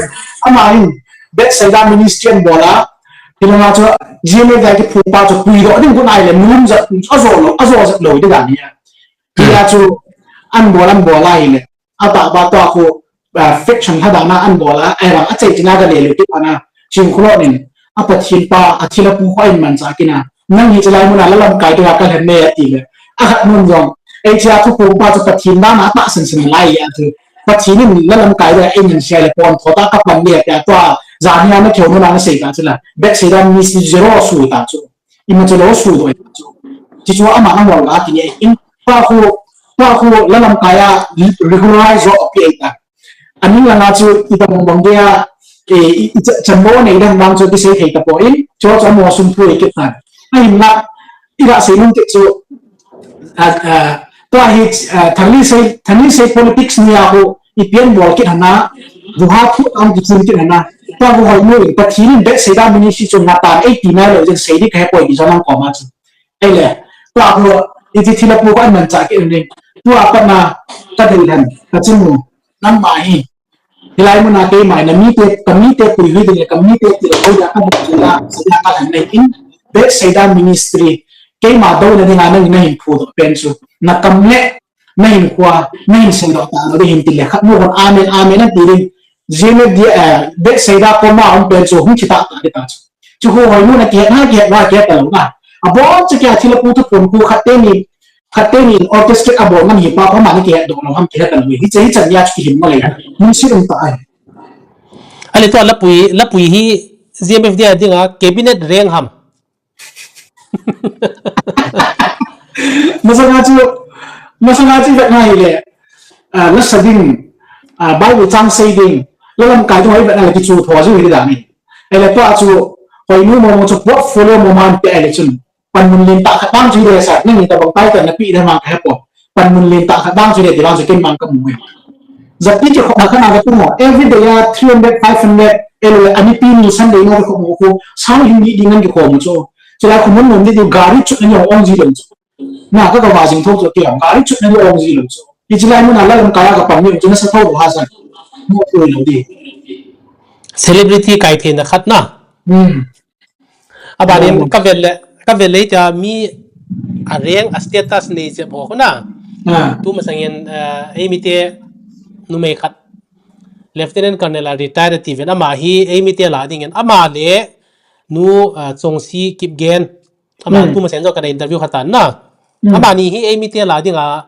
amang, Bethsaida ministry an bol a, Hilanga chu, G M F D I kiphong pa chu puidoh ding got ahile, nunung jat, ajo lou, ajo jat lou ding ahi. Hiya chu, an bol, an bol ahile. Atah ba tua khu, ah, faction lhadana an bol a, ahivang achai china ka le le kit ana. Chingkhulo nin, a Pathen pa, a thilha pu khu ahin manchah kit na. Nang hi chulai muna la lamkai dinga ka lhen ne ati le. Akhat nun jong, ei chia thuphong pa chu Pathen dana atahsan san lai a chu. Pathen in la lamkai dinga ei ngan sia le pon tho ta ka pan le tia tua, jan hia na kheu nuna na sei ta chu la. Bethsaida Ministry zero su ta chu. Ima chu lo su doi ta chu. Chi chu ama na ngol ga ti ni in. Pa khu, pa khu la lamkai a regularize zo pi ei ta. Aning langa chu i ta mong mong dia, e, i, i cha-, chan bo nei dang bang chu kisei thei ta poi, chu chu mo sum thu i kit tan. Ahin la, i ga sei nung kit chu, a, a, tua hi, a, thangli sei, thangli sei politics ni a ho, i pian bol kit hana, bu ha thu ang ki thim kit hana, tua bu hoi mu, Pathen in Bethsaida Ministry chu ngatan ei ti nai lo, jeng sei di ka he poi di jong ang ko ma chu. Ei le, tua ho, i ti thilha pu ko an manchah kit ni, tua pat na, ka dei dan, ka chin mu, nangma hi, Hilai muna keima na mite, ka mite puihui ding le, ka mite tilkhou dia ka bol ding la, sadia ka lhan nei in, Bethsaida Ministry, keima douna dinga nang na hin phudoh pen chu, na kam le, na hin khua, na hin seidoh ta lou ding hin ti le, khat nu hon amen, amen an ti ding, G M F D I, eh, Bethsaida koma um pen chu, hung thi ta ta di ta chu. Chu khu hoi nu na kihet, na kihet, na kihet ta lou na. Abon chu kia thilha pu thuphon khu khat te ni, Khat te nin orchestra a bol ngam hi pa, pa mani kihet doh lou ham kihet ta lou. Hiche hi chan nia chu kihin mo le. Mun si um ta ai. Ale tua lapui, lapui hi G M F D I a dinga cabinet rank ham. Masanga chu, masanga chu vet na hi le. Ah, la sa ding, ah, Bible chang sei ding. La lamkai tu hoi vet na le kichu tho ju hi da ni. Ele pa chu hoi nu mo mo chu portfolio mo man te ele chun. Panmun lentah khat bang chu hile sir, nangin tabang title nape ding ham ka hepon. Panmun lentah khat bang chu hile ti bang chu ken bang kamu e. Japi kikhopna khat na kamu. Every day a three hundred, five hundred, ele anipi ni Sunday na kikhop mo khu, sang hing ni ding nang kikhom chu. Chulai khu mun mun ni ding gari chutna ni ong ji lou chu. Na ka ka ma jing tho chu ti ong gari chutna ni ong ji lou chu. Hiche lai mun a la lamkai a kapan ni chu nasa tho lou ha sir. Mo tu lou di. Celebrity kai theina khat na. Hmm. Abanin ka vel le, ka vel le tia mi a rank a status nei jep ho khu na. Ah. Tu masangin, eh, eimite numei khat Lieutenant Colonel a retire ti ven ama hi eimite la dingin ama le nu, eh, Chongsi Kipgen. Ama tu masang jong kana interview khat tan na. Hmm. Ama ni hi eimite la dinga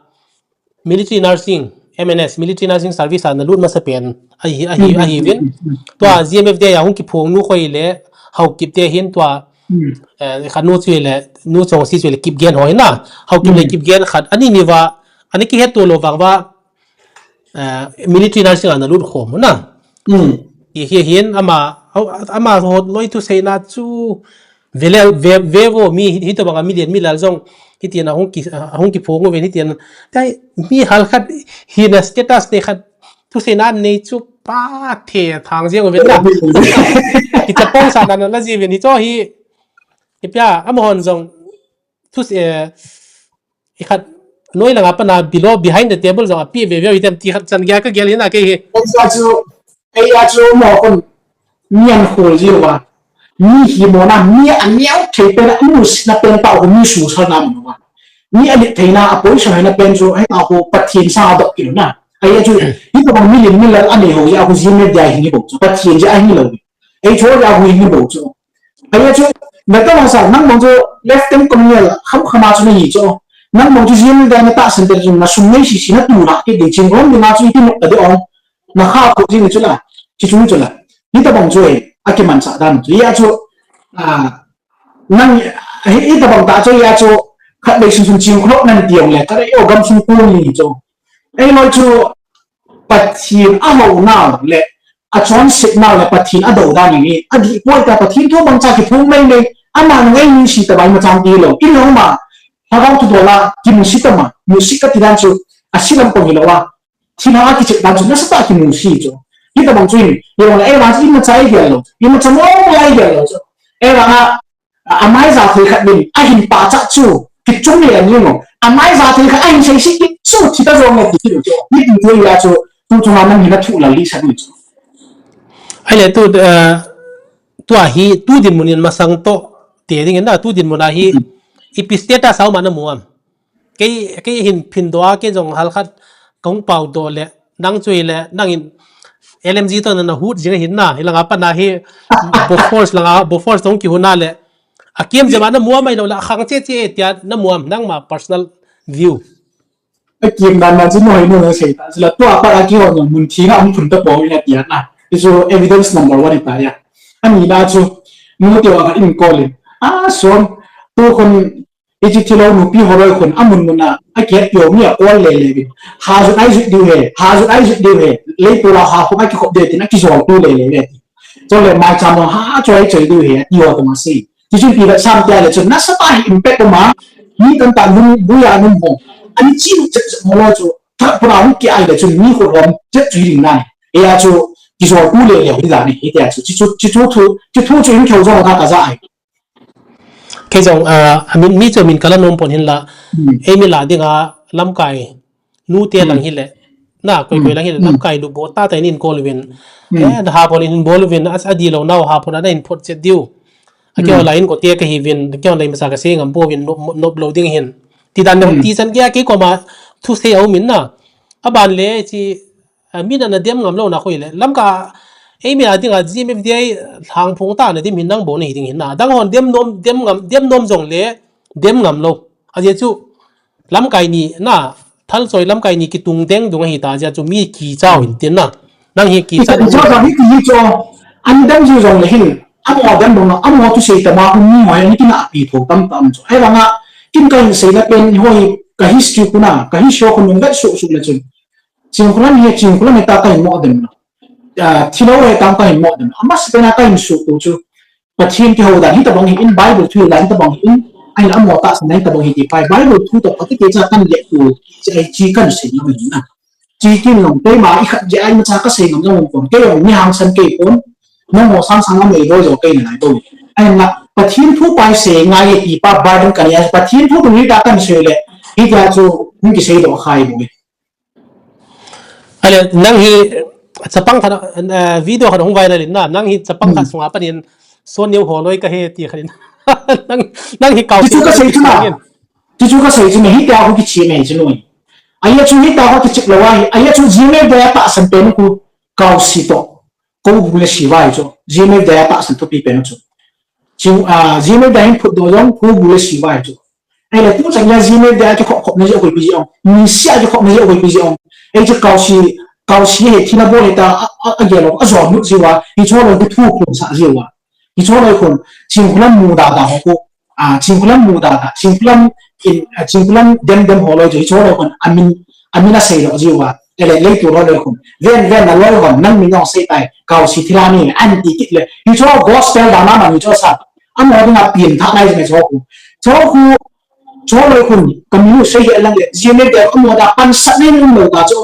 military nursing, M N S, military nursing service a na lut masa pen ahi, ahi, ahi vin. Tua G M F D I a hung kiphong nu khoi le Haokip te hin tua, eh, khat nu chu le, nu Chongsi chu le Kipgen ho hin na. Haokip le Kipgen khat, ani ni va, ani kihet to lou vang va, eh, military nursing a na lut khom na. Hi, hi, hin ama, ama ho loi thu seina chu, Vele, ve, ve vo mi, hi, hitobanga milen milal jong, hitin ahung ki, ahung kiphong uvin hitin. Tai, mi hal khat, hina status nei khat, thuseina nei chu pa the thang jeng uvin na. Kichapong sa na na ji uvin hi chu hi, hi pia, amahon jong, thuse, eh, Ikhat, noi langa pana below, behind the table jong api ve ve item ti khat chan gei a ka gel hin a kei hi. Ei a chu, ei a chu mo kon mi an khol ji uva. Mi hi mo na, mi a neo thei pen a, mu sina pen pa u mi su sa na mo uva. Mi a lit thei na, a poi sa na pen chu, hei ta ko Pathen sa dok ki na. Ei a chu, hi ko mi lin mi lal a nei ho ja ko ji me dia hi ni bo chu. Pathen ja hi lo. Ei chu ja hu hi ni bo chu. Ahi chu, na ka masa, nang mong chu left hand corner, kham khama chu na hi chu. Nang mong chu jim da na ta center chu na sum nei si si na tu na ke ding ching rom ding a chu iti nok ta de ong. Na kha ko jing chu la, chi chu chu la. Ni ta bong chu e, a ki man sa dan chu. Ya chu, a, nang, hi, i ta bong ta chu ya chu, khat bei sun sun ching khok nan ti ong le, ka dei o gam sun ku ni chu. Ei loi chu, Pathen a hou nau le, a chonset nau le Pathen a dou dan hi, a dih poi ta Pathen thu bang cha kiphong mai mai, ama nung ei nusi ta bai ma chang ti lo, in lo ma, lhagao thu dola, kimusi ta ma, musi ka ti dan chu, a si lam pong hi lo a, thina a kichep dan chu, nasa ta kimusi chu. Hi ta bang chu in, hi lo la, ei ma chu in ma chai gel lo, in ma cha mo mo ai gel lo chu. Ei ma a, A, amai ja thei khat min, a hin pa cha chu, kichung le ani mo. Amai ja thei khat, a hin sei si ki chu, thi ta jong le ti chu. Ni ti chu ya chu, tu chu ma nang hin a thu la li sa ni chu. Ai le tu, eh, Tua hi tu dinmun in masang toh te ding in na, tu dinmun a hi ipi status a um a na mu am? Kei, kei hin phin doh a, kei jong hal khat kahung pau doh le, nang chu hile, nangin L M G toh na, na hut jing ahin na, hilanga pat na hi, Bofors langa, Bofors toh kihun a le, a kem jep a na mu am ahilou le, a khang che che tia na mu am, nangma personal view. A kem dan na chu noi no na sei ta, chu la tua pat a kihou jong mun theng a hung phun ta poi na tia na. Chu evidence number one ta ya. Ani na chu, nu te wa ka in call in. A som, tu khun Hiche thilou nupi ho loi khun amun mun a, akihet peh u mi a call le le uvin. Ha jut ai jut diu he, ha jut ai jut diu he. Leipol a ha khum akikhop diu tin akijol tu le le uve. Chule maicham jong ha choi choi diu he, ati ho tong asei. Tichun ipi vetsam tia le chun nasatah a hi impact um a. Mi tamtah lungbuia um ho. Ani chi lut chet chet ho loi chu. Thah pura hung ki ai le chun mi khut lom chet chu hi ding nai. Eia chu kijol tu le le u hi dan hi tia chu. Chi chu, chi chu thu, chi thu chu in kheu jong tha ka ja ai. Kei jong, ah, a min, mi chu min kala nom pon hin la, Hmm. ei mi la ding a lamkai, nu te Hmm. lang hi le, na, koi koi Hmm. lang hi le, Hmm. lamkai lu bo ta ta in in call uvin. Hmm. Eh, na ha pon in bol uvin, as a di lo nau ha pon ana in phot chet diu. A kei Hmm. la in ko te ka hi uvin, kei la in masa ka sei ngam pouvin, nop, nop lo ding hin. Ti dan ne, Hmm. ti chan kei a kei koma, thu sei a um in na. A ban le, chi, A, mi na na dem ngam lou na koi le. Lamkai, ei mi a ding a G M F D I lhang phong ta na dem hin nang bo na hi ding hin na. Dang hon dem nom, dem ngam, dem nom jong le, dem ngam lou. A jeh chu, lamkai ni na, thal choi lamkai ni kitung deng dung ahi ta jeh chu mi kicha u hin tin na. Nang hi kicha Kicha u. Kicha hi kicha. An dem ju jong le hin. Amo dem dong, amo tu sei ta ma hu mi hoi ni kina pi tho tam tam chu. Ai langa, kin ka hin sei la pen hoi ka history kuna, ka history kun nung vet su su le chun. Chingkhulam hi, Chingkhulam hi ta ka hin mo dem na. Ah, thilou hi ta ka hin mo dem. Amas pena ka hin suhto chu. Pathen kihou dan hi tabang hi in, Bible thu dan hi tabang hi in, ahin amo tahsan dan hi tabang hi ti pai. Bible thu toh pati ke cha kan le tu, chi ai chi kan sei na mai na. Chi kin long te ma i khat je ai ma cha ka sei ngam jong pon. Kei jong mi hangsan kei pon. Nangho sang sang a mei doi jo kei na nai to. Ahin la, Pathen thu pai sei ngai ti pa burden ka nei a, Pathen thu tu hi ta kan sei le. Hi ta chu, hung kisei doh khai bo. Ale, nang hi chapang khat, eh, video khat hung viral in na, nang hi chapang khat Hmm. sunga panin, Son Neo holoi ka he ti khat in. Nang, nang hi kau Tichu ka sei chu na. Tichu ka sei chu na, hi ta hu kichi me chu noi. Aya chu hi ta hu kichi lo ai, aya chu G M F D I a tahsan pen khu kau si to. Ko bu le si vai chu. G M F D I a tahsan to pi pen chu. Chu, ah, G M F D I a hin phut doh jong, ko bu le si vai chu. Ahile tu chan gei a G M F D I a kikhop khop na jeh a koi pi jeh ong. Misia kikhop na jeh a koi pi jeh ong. Ei chu kau si, kau si hi thina bol hi ta a, a, a gel ong, a jom lut jiu a. Hicho loi khu thu phun sah jiu a. Hicho loi khun, Chingkhulam mu da da ho khu. Ah, Chingkhulam mu da da. Chingkhulam in, ah, Chingkhulam dem dem ho loi chu. Hicho loi khun, amin, amin a sei lo jiu a. Ele, leitu loi loi khun. Ven, ven na loi hon, nang min jong sei tai. Kau si thila ni, an ti kit le. Hicho gospel da ma ma hicho sa. Amo ding a pin tha nai jing hicho khu. Hicho khu, Chuloi khun, ka min u sei hi alang le, G M F D I a amo da pansat nei um lou ta chu.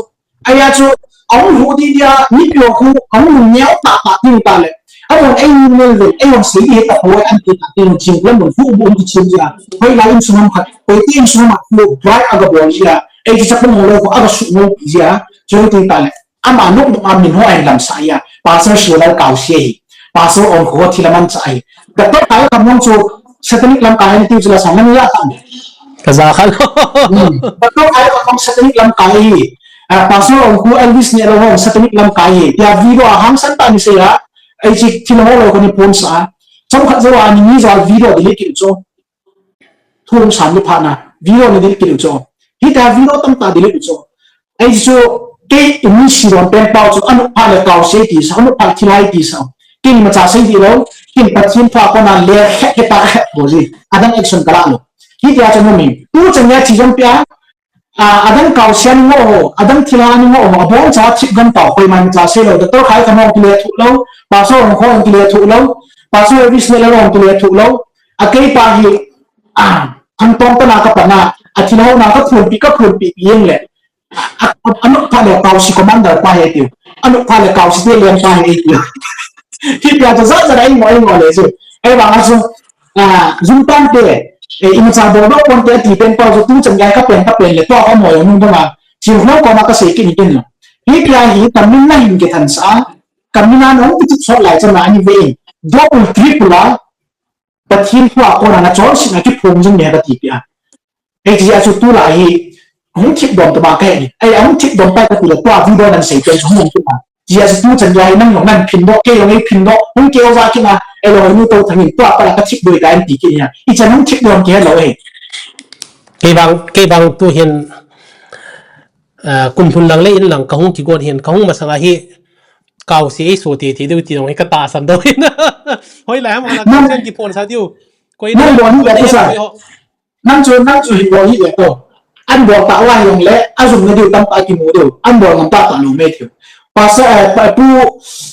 Aya chu, ahung lhu di dia, mipi ho khu, ahung lhung neo ta ta ding ta le. Ahung ei min mel vel, ei hung sei di hi ta poi an ti ta ding Chingkhulam mun khu bu um ti chin dia. Hoi lai insung ham khat, hoi ti insung ham khat khu, bright aga bol dia. Ei ti chak bang lou khu, aga su ngol dia. Chu ti ta le. Ama nung nung a min ho ahin lamsah a. Pastor Siolal Kausi ahi. Pastor Ongkho thil amanchah ahi. Doctor Kailakham jong chu satanic lamkai ahi tiu chu la sang nani a tam. Ka ja kha lou. Hmm. Doctor Kailakham jong satanic lamkai ahi. Ah, Pastor Ongkho Elvis Nehlou jong satanic lamkai ahi. Tia video a hangsan tah in sei a. Ei chi thil ho lou kani pon sa. Chomkhat jou a ni ni jou a video delete kit u chu. Thu hung san ni phat na, video ni delete kit u chu. Hita video tamtah delete u chu. Ei chu, kei in mi si don pen pau chu, anop phat le Kausi ti sa, anop phat thilhai ti sa. Kei imacha sei di lou, kei Pathen thu a kona le khet khet ta khet bol ji. Adang action ka la lou. Hitia chu nami. Tu chan nia chi jong pia, A, adang Kausi a ni ngoh ho, adang thilha a ni ngoh ho, aboncha thip gam tau, koiman cha sei lou, Doctor Kailakham hung kile thuh lou, Pastor Ongkho hung kile thuh lou, Pastor Elvis Nehlou hung kile thuh lou, a kei pa hi, a, thangtong tana ka pan a, a thilha na ka phunpi, ka phunpi pi jeng le, a, a, a, anop phat le Kausi commander pa hi tiu, anop phat le Kausi te leng pa hi tiu. Hitia chu jat jat a i ngoh, i ngoh le chu. Ahivang a chu, a, jumtang te, e, imacha bol doh pon te ti pen pau chu tu chan gei ka pen, ka pen le tua ka moi nung dong a. Chingkhulam koma ka sei kit ni pen lo. Hitia hi ka min na hin kithan sa, ka min a nung kichip sot lai chan a ani ve in. double triple a Pathen thu a kona nachonsetna kiphong jing e kati pia. Hitia chu tulai hi hung thip dom tama kahi. Ahung thip dom pai kati le tua video nan sei pen chu hung thip a. Hitia chu tuchan gei hi nang jong nan phin doh, kei jong ei phin doh, hung kei o ja kina, ei lo nu to thangin tua pa la ka thip doi ka en ti kit nia. Ichan hung thip dom kihe lou e. Kei vang, kei vang tu hin, ah, kum lhun lang le in lang kahung kigot hin, kahung masang a hi, kaose ei so titi deu ti jong hi ka tahsan deu hin. Hoilai ham, hoilai ham, kiphonsa diu. Koi nang bol hi le, nang chu, nang chu hi bol hi le to. An bol tah uva jongle, ajumna diu tamtah kimu diu. An bol ngam tah tah lou mai thei. Pastor, eh, Pu,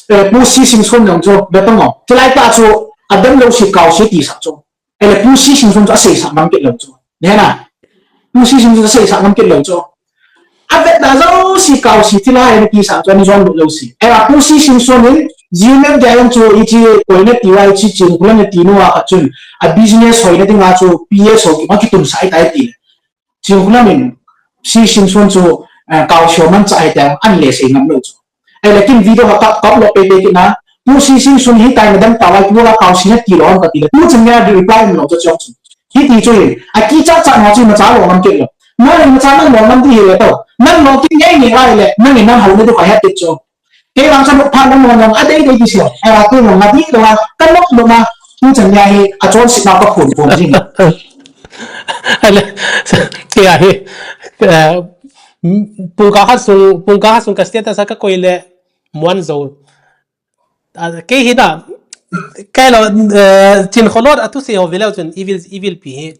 eh, Pu C. Singson jong chu, be tang o. Chulai tah chu, adem lou si kaose tisah chu. Ahile Pu C. Singson chu aseisah ngam kit lou chu. Nena. Pu C. Singson chu aseisah ngam kit lou chu. Avet da jouse kaose thilha hi kisah chu ana jon lut lou si. Ahile Pu C. Singson in G M F dia jong chu hiche koina ti uva hiche Chinkholam nati nu a khat chun a business hoina dinga chu P S ho kima kitumsah ahitai ti le. Chinkholam in C. Singson chu, eh, kaose ho manchah ahitai an le sei ngam lou chu. Ahile kin video ha ka upload peh peh kit na. Pu C. Singson hitia na dam tah uva pu la kaose nati lou ham kati le. Tuchan gei a reply um lou chu chong chu. Hiti chu hin. Akichat chat na chu imacha lou ngam kit lou. Nang imacha nang lou ngam ti hile to. Nang lou kit ngei ngei uva ahile. Nang in nang haona diu kahet kit chu. Kei vang chan phat nang lou ngam adei dei ti se. Ahile kei lou ngam dei lou a. Ka nok lou ma. Tuchan gei hi achonsetna kaphon phon jing. Ahile, kei a hi, eh, pungkah khat sung, pungkah khat sung ka status a ka koi le, muan jou. Ah, kei hi da, kei lou, eh, Chinkholot a thusei ho ve leu chun, i vil, i vil pi hi.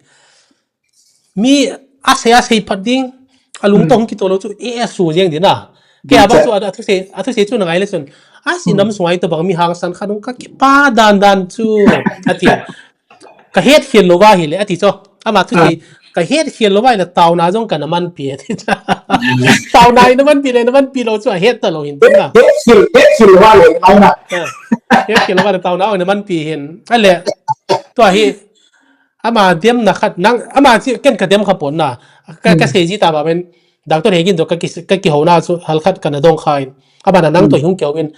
Mi asei, asei phat ding, alung tong kito lou chu, e, e su jeng ding na. Kei a bang chu, a, athusei, athusei chu na ngai le chun. Asi nam sunga itobang mi hangsan khat hung ka kipa dan dan chu, ati. Ka het khel lou va hile, ati chu. Ama thusei, ka het khel lou va hile, taona jong kana manpi, ati chu. Taona ina manpi le, ina manpi lou chu, ahet ta lou hin, tina. Het khel, het khel lou va le, taona. Ah, het khel lou va le, taona, ina manpi hin. Ahile, tua hi, ama demna khat, nang, ama chi, ken ka dem kha pon na. Ka, ka sei ji ta ba men, doctor Hegin to ka ki, ka kihouna chu, hal khat kana dong kha in. Ama na nang to hung keu in.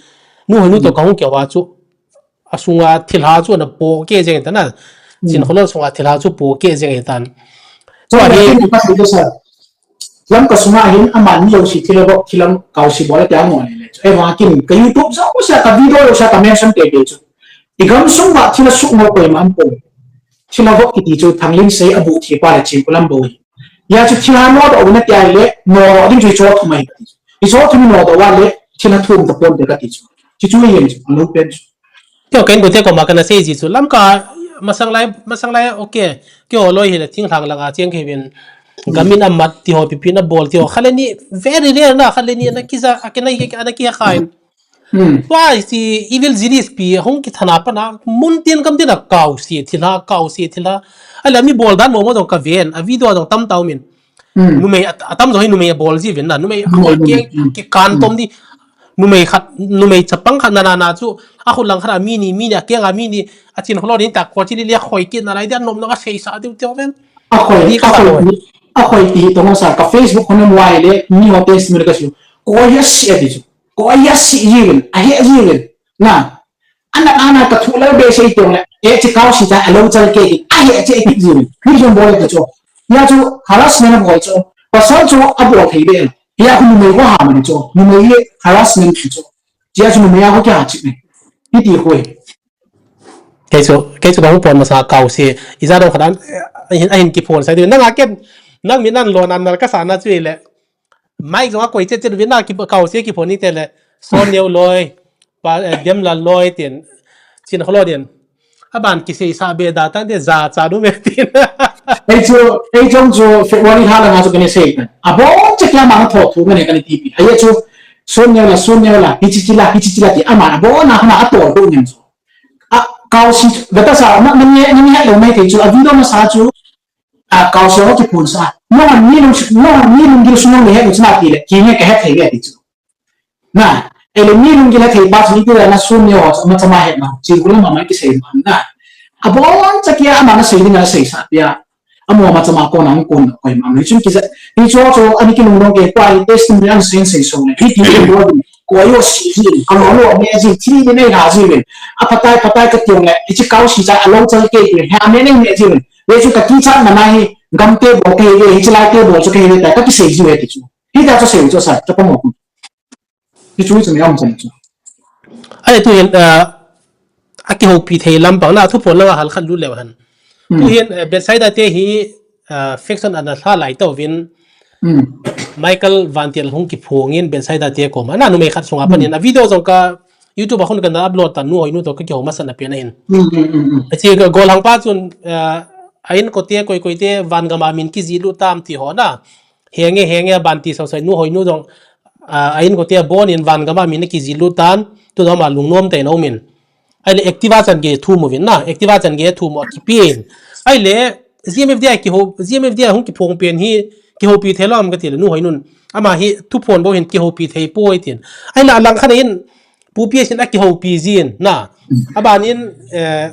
Nu hoi nu to ka hung keu a chu. Asunga thilha chu ana pohkeh jeng tan a. Chinkholot sunga thilha chu pohkeh jeng tan. Chu Tua hi, Lamka sunga hin aman mi jouse thilha vo, thilha kaose bol a tia ngol le chu. Ahivang kin ka YouTube jouse, ka video jouse ka mention tei tei chu. I gamsung uva thilha sukmo koima umpon. Thilha vo kiti chu Thanglinsei abuh thei pa le Chinkholam bou hi. Hia chu thilha nodoh u na tia le, nodoh ding chu i choh thum ahi kati chu. I choh thum nodoh uva le, thilha thum tapon te kati chu. Chu chu hi chu, alou pen chu. Keiho ka inkote koma kana sei ji chu Lamka masang lai, masang lai, okay. Keiho loi hile thinglhang langa cheng kahiuvin. Gamin amat ti ho, pipi na bol ti ho. Khat le ni very rare na, khat le ni ana kija, akina hi, ana kija khain. Tua si Evil Genius pi hung kithana pana, mun tin gam tin a kaose thilha, kaose thilha. Ahile mi bol dan momo jong kaven, a video jong tamtah umin. Numei a, atam jong hi numei abol ji uvin na, numei, numei, numei, ki, kikan tom di. Numei khat, numei chapang khat na na na chu, akhut lang khat a mi ni, mi ni, akeng a mi ni, a Chinkholot in ta ko chi li le khoi kit na lai dia nom na ka seisa diu ti ven. Akhoi, akhoi, akhoi ti tong sa ka Facebook hon wai le, mi ho test mi ka su. Ko ya si ati chu. Ko ya si ji uvin, ahe ji uvin. Na, Ana, ana ka thu lou be sei tong le, e chi kaose ta, alou chal ke, ahe che ki ji. Hi jong bol ta chu. Hia chu harassment bol chu. Pasal chu abol thei be. Hia khu numei ko ha man chu. Numei le harassment chu. Hia chu numei a ko kya chi ne. Hiti khu. Kei chu, kei chu dong pon masa kaose. Ija dong khat an, ahin, ahin kiphon sai. Nang a ken, nang min an lon an nar ka sa na chu le. Mic jong a koi chet chet uvin na ki, kaose kiphon ni te le. Sonneo loi, pa, eh, Demlal loi tin, Chinkholot tin. Aban kiseisa be da tan te ja cha du me tin. Ei chu, ei jong chu February lha langa chu kana sei tan. Abon cha kia ma tho thu ngane kana ti pi. Ahi chu, Sonneo la, Sonneo la, hichi chi la, hichi chi la ti. Ama abon na kana atol du ngen chu. A, kaose, beta sa, ma, ma ni, ni het lou mai thei chu. A video masa chu, A, kaose ho kiphon sa. Nangho ni lung, nangho ni lunggil sung nang le het u chu na ti le, kei nge ka het thei ve ti chu. Na, ele ni lunggil het thei pa chu ni ti le na Sonneo ho, ma chama het na, Chinkholam ma ma kisei ma na. Abon cha kia ama na sei ding a seisa pia. Amo ma chama ko na kon koima. Ni chun kija, ni chu chu ani kilungdong ke pa i testimony an sei sei so le. Hiti ko Oi, o si jin, ka lo lo me jin, thi ni nei la jin. A phatai phatai ka tiang le, ichi kau si cha a lo chal ke jin, ha me nei me jin. Ye chu ka ti cha na na hi, gam te bo ke ye, ichi lai te bo chu ke ye, ta ka ki sei jin ye ti chu. Hi ta chu sei chu sa, ta pa mo. Hi chu chu me am chan chu. Ai tu hin, a, a kihoupi thei lampang na, thu phon langa hal khat lut leu hen. Tu hin, eh, Bethsaida te hi, ah, faction ana hla lai tauvin, Michael Vantial hung kiphongin Bethsaida te koma. Na numei khat sunga panin. A video jong ka YouTube a khun kana upload ta nu hoi nu to ka kihou masat na pen ahin. Achi ka gol hang pa chun, ah, a inkote koi koi te van gama min kijih lut tam ti ho na. Henge, henge, ban ti sau sai nu hoi nu jong, ah, a inkote abonin van gama min kijih lut tan. Tu jong ama lungnom te na umin. Ahile Activa chan gei thum uvin na, Activa chan gei thum u akipin. Ahile G M F D I kihou, G M F D I hung kiphong pen hi kihoupi thei lou ham kati le nu hoi nun. Ama hi thu phon bou hin kihoupi thei poi tin. Ahile alang khat in Pu P S in akihoupi jin na. Abanin, eh,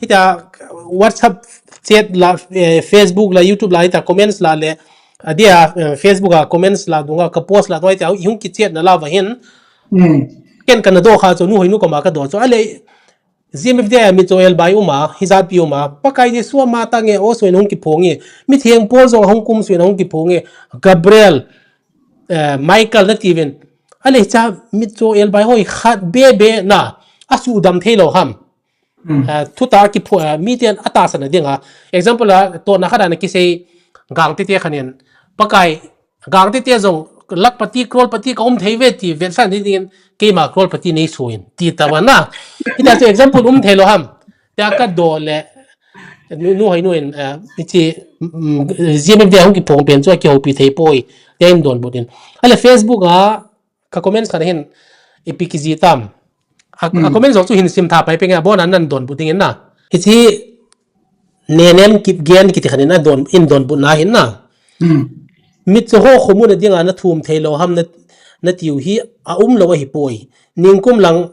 hita WhatsApp chat la, eh, Facebook la, YouTube la, hita comments la le, adia, eh, Facebook a comments la dunga ka post la dunga hita hung kichat na la va hin. Ken kana do kha chu, nu hoi nu koma ka do chu. Ahile, G M F D I a mitcho elbai uma, hijat pi uma, Pakai Jesu ama tange o suina hung kiphonge, mitheng Paul jong hung kum suina hung kiphonge, Gabriel, eh, Michael na tivin. Ahile cha mitcho elbai hoi khat be be na, asuhdam thei lou ham. Eh, thu ta kipho, eh, miten atahsan na dinga. Example a, to na khat ana kisei gang tete khanin. Pakai, gang tete jong, lakpati, crorepati ka um thei ve ti, vetsan ni dingin, keima crorepati nei suin, ti ta va na. Hita chu example um thei lou ham. Tia ka do le, nu, nu hoi nu in, eh, ichi, mm, G M F D I hung kiphong pen chu akihoupi thei poi. Tia in donbut in. Ahile Facebook a, ka comments khat hin, ipi kijih tam. A, a comments jong chu hin sim tha pai penge, abon a nan donbut dingin na. Hichi, Nenem Kipgen kiti khat in adon, in donbut na hin na. Mitcho ho khomu na dinga na thum thei lou ham na, na tiu hi a um lou ahi poi. Ningkum lang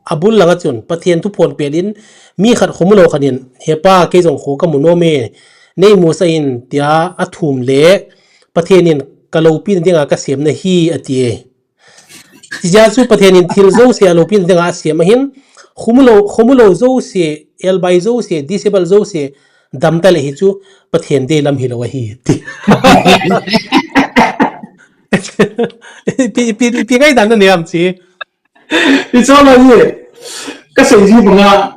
abul langa chun, Pathen thuphon pelin, mi khat khomu lou khat in, "He pa, kei jong kho ka mu nom e, nei musah in," tia athum le, Pathen in ka loupina dinga ka semna hi, ati e. Tijeh chu Pathen in thil jouse aloupina dinga asem ahin, khomu lou, khomu lou jouse, elbai jouse, disable jouse, dam ta le hi chu Pathen deilam hilou ahi, ti. Pi, pi, pi ngai dan na niam chi. I chon a hi, ka sei ji banga,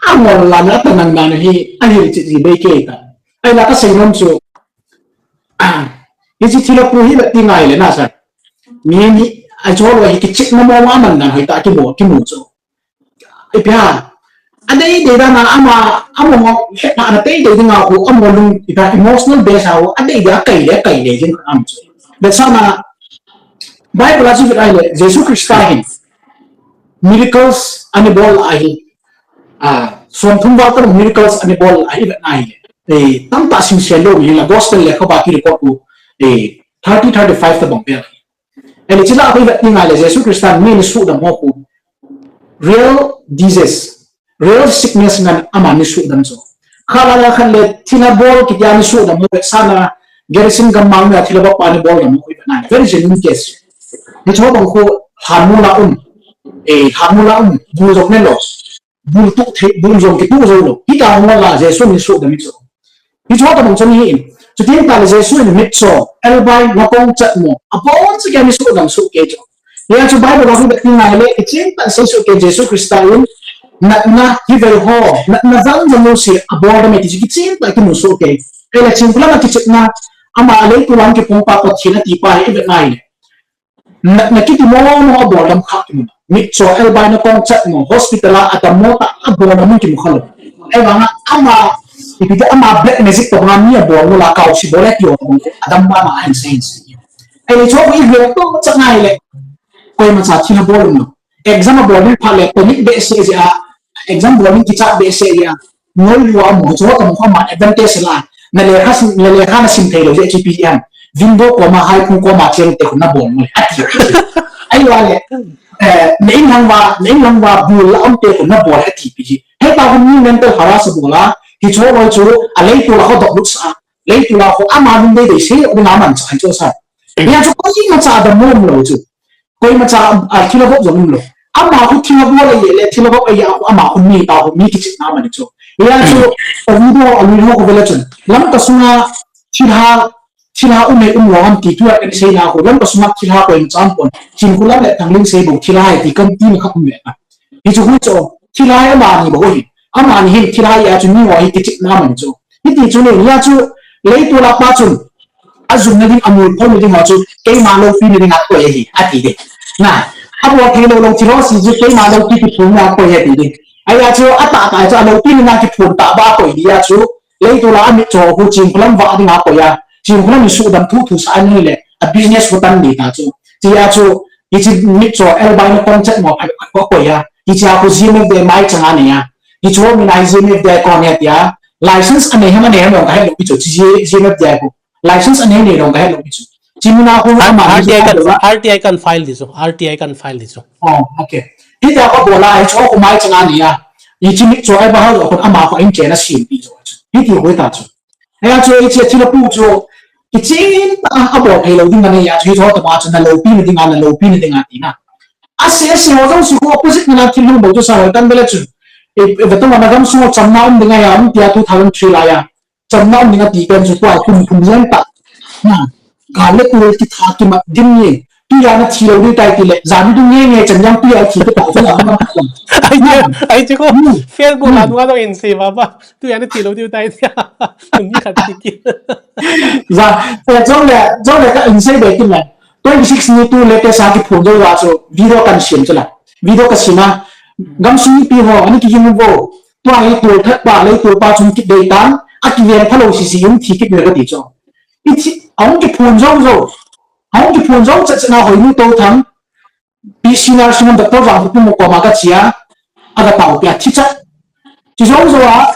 a ngol la na ta nang dan hi, a hil chi ji bei ke ta. Ai la ka sei nom chu, ah, hi chi thila pu hi la ti ngai le na sa. Mi ni, a chon lo hi kichik na mo ma man dan hoi ta ki bo, ki mu chu. Ipi ham. Adei dei dan a ama, ama ngo, he pa na tei dei dinga ko, ama lung, ipi ham emotional base a ko, adei dei a kai le, kai le jing am chu. Besa na, Bible a chu vet ahile, Jesu Christa hin miracles ana bol ahi. Ah, som thum val tobang miracles ana bol ahi vet ahile. Eh, tamtah simsen lou hi la gospel lekhabu a ki record u, eh, thirty, thirty-five tobang bel. Ahile chila a ko i vet ding ahile Jesu Christa mi ana suhdam ho khu. Real disease, real sickness ngan ama ana suhdam chu. Kha la la khan le thina bol kiti ana suhdam ho, besa na Gerisim gammang na thilha bapa ana bol dam khu i vet na. Very genuine case. Hicho bang khu lhanmol a um. Eh, lhanmol a um. Bul jong ne lou. Bul tu thei, bul jong kitu jou lou. Hita hung la Jesu in suhdam chu. Hicho tobang chu ahi in. Chuti tah le Jesu in mitcho, elbai, nakong chatmo, abon chu kei ana suhdam soh kei chu. Hia chu Bible a hung vet ding ahile, kichentah in sei soh kei Jesu Christa in, natna, hi vei ho, natna jang jang lou se, abol dam e ti chu kichentah in kimu soh kei. Ahile chentah lama kichepna, ama a leiset lang kiphong pa Pathen ati pa hi i vet na ahile. Na, na kiti mo mo abol dam kha kimu. Mitcho, elbai, nakong chatmo, hospital a adammo tah abol dam kimu kha lou. Ahivanga ama, ipi ti ama black magic tobang a mi abol mo la kau si bol e ti o, adam ma ma ahin sei sei. Ahile chu i vet to chan ahile. Koima cha thilha bol um lou. Exam abol ding phat le panic behseh jeh a, exam bol ding kichat behseh jeh a, ngol lua mo, chu tobang khu ama advantage la. Na lekha sim, na lekha na sim thei lou jeh chu ipi ham. Window koma, haiphung koma cheng te khu na bol mo. Ati. Ahivang le, eh, na in lang uva, na in lang uva bul la um te khu na bol ati pi ji. Hita khu mi mental harass bol a, hicho loi chu, a leiset la ho dok lut sa. Leiset la ho ama lung dei dei se, u na man cha hicho sa. Hia chu koimacha dammo umlou chu. Koimacha, a, thilha vop jong umlou. Ama khu thilha bol a le, thilha vop a khu ama khu mi ta khu mi kichepna mani chu. Hia chu, a video a lui ho khu vele chun. Lamka sunga thilha, thilha um e umlou ham ti tua kaseina khu. Lamka sunga thilha koimacha umpon. Chinkholam le Thanglinsei bou thilha e ti kamtina khat um ve. Hichu khu chu, thilha amani bou hi. Amani hin thilha a chu mi ho hi kichepna mani chu. Hiti chu ni, hia chu, leitol a pa chun. Ajumna ding, amul phonna ding ho chu, keima loupina dinga koi ahi, ati ding. Na, abol theilou lou thil ho si chu, keima loupi kiphonna koi ahi ati ding. Ahia chu, atahtah chu, aloupina dinga kiphon tah ba koi dia chu, leitol a mitcho khu Chinkholam vah dinga koi a, Chinkholam in sudam thuthu sa ahile, a business khu tan ni ta chu. Tia chu, hiche mitcho Elbai na kong chet mo pha koi a. Hichea khu G M F D I maichang a nei a. Hichu mina hi G M F D I koi ahi tia. License anei ham anei ham jong kahelou pi chu. Hiche G M F D I khu. License anei nei jong kahelou pi chu. Hiche mina khu ama R T I kan, R T I kan file di chu. R T I kan file di chu. Oh, okay. Hitia khu bol a, hichu khu maichang a nei a. Hiche mitcho Elbai ho khu ama khu in chen a sim pi chu. Hiti khu ta chu. Hia chu, hiche thilha pu chu, kichen tah a abol theilou ding anei a chu, hiche ho tobang chu naloupina dinga, naloupina dinga tina. Ase, ase ho jong si khu opposite na thil hung bol chu sa ho tan bele chu. E, e, vetom na gamsung chamna um dinga ya, um tia two thousand three la ya. Chamna um dinga ti pen chu tua kum kum jen ta. Na, gal le tol kitha kimat dim ni. Tuia nathi lou diu tai tile, jan ding nge nge chan jang tuia thi kit ta chu la. Ai che, ai che ko, Facebook la nunga dong in se ba ba. Tuia nathi lou diu tai tia. Tum ni khat ti ki. Ja, eh, jong le, jong le ka in se be kin le. Twenty six ni tu le te sa kiphon jou la chu, video kan sim chu la. Video ka sim a. Gamsung mipi ho, ani kiging vo. Tua hi tol that pa, leitol pa chung kit dei tan. Akiven phalou sisi um thi kit le kati chu. Ithi, ahung kiphon jou jou. Ahung kiphon jou chet chet na Hoinu Touthang. P C Nursing Home Doctor Vangkhoppum koma kache a, aga taopi a, thi chat. Chi jou jou a,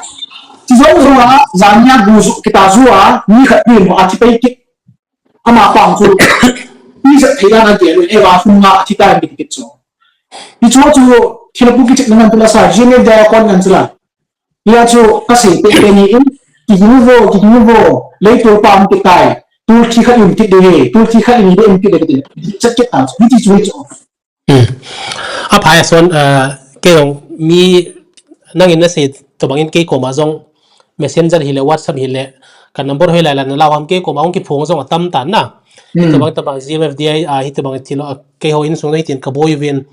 chi jou jou a, jan nia gu ju, kita ju a, mi khat pi mo a thi pai kit. Ama pang chu, mi jat thei dan a gel, e va hun nga a thi tai kit kit chu. Hichu chu, thilha pu kichepna ngan tu la sa, G M F D I a kon ngan chu la. Hia chu kasei peh peh ni in, kiging vo, kiging vo, leitol pa um kit tai, tol thi khat um kit ding, tol thi khat um kit ding, kati, chat kit ta chu, hiti chu, hiti chu. Hmm. Aphai a son, ah, kei jong mi nangin nasei tobang in kei koma jong Messenger hile, WhatsApp hile, ka number hoilai lai nalah ham kei koma hung kiphong jong atam tan na. Hmm. Hitobang tobang G M F D I, ah, hitobang thil, ah, keiho insung na hitin kaboi uvin,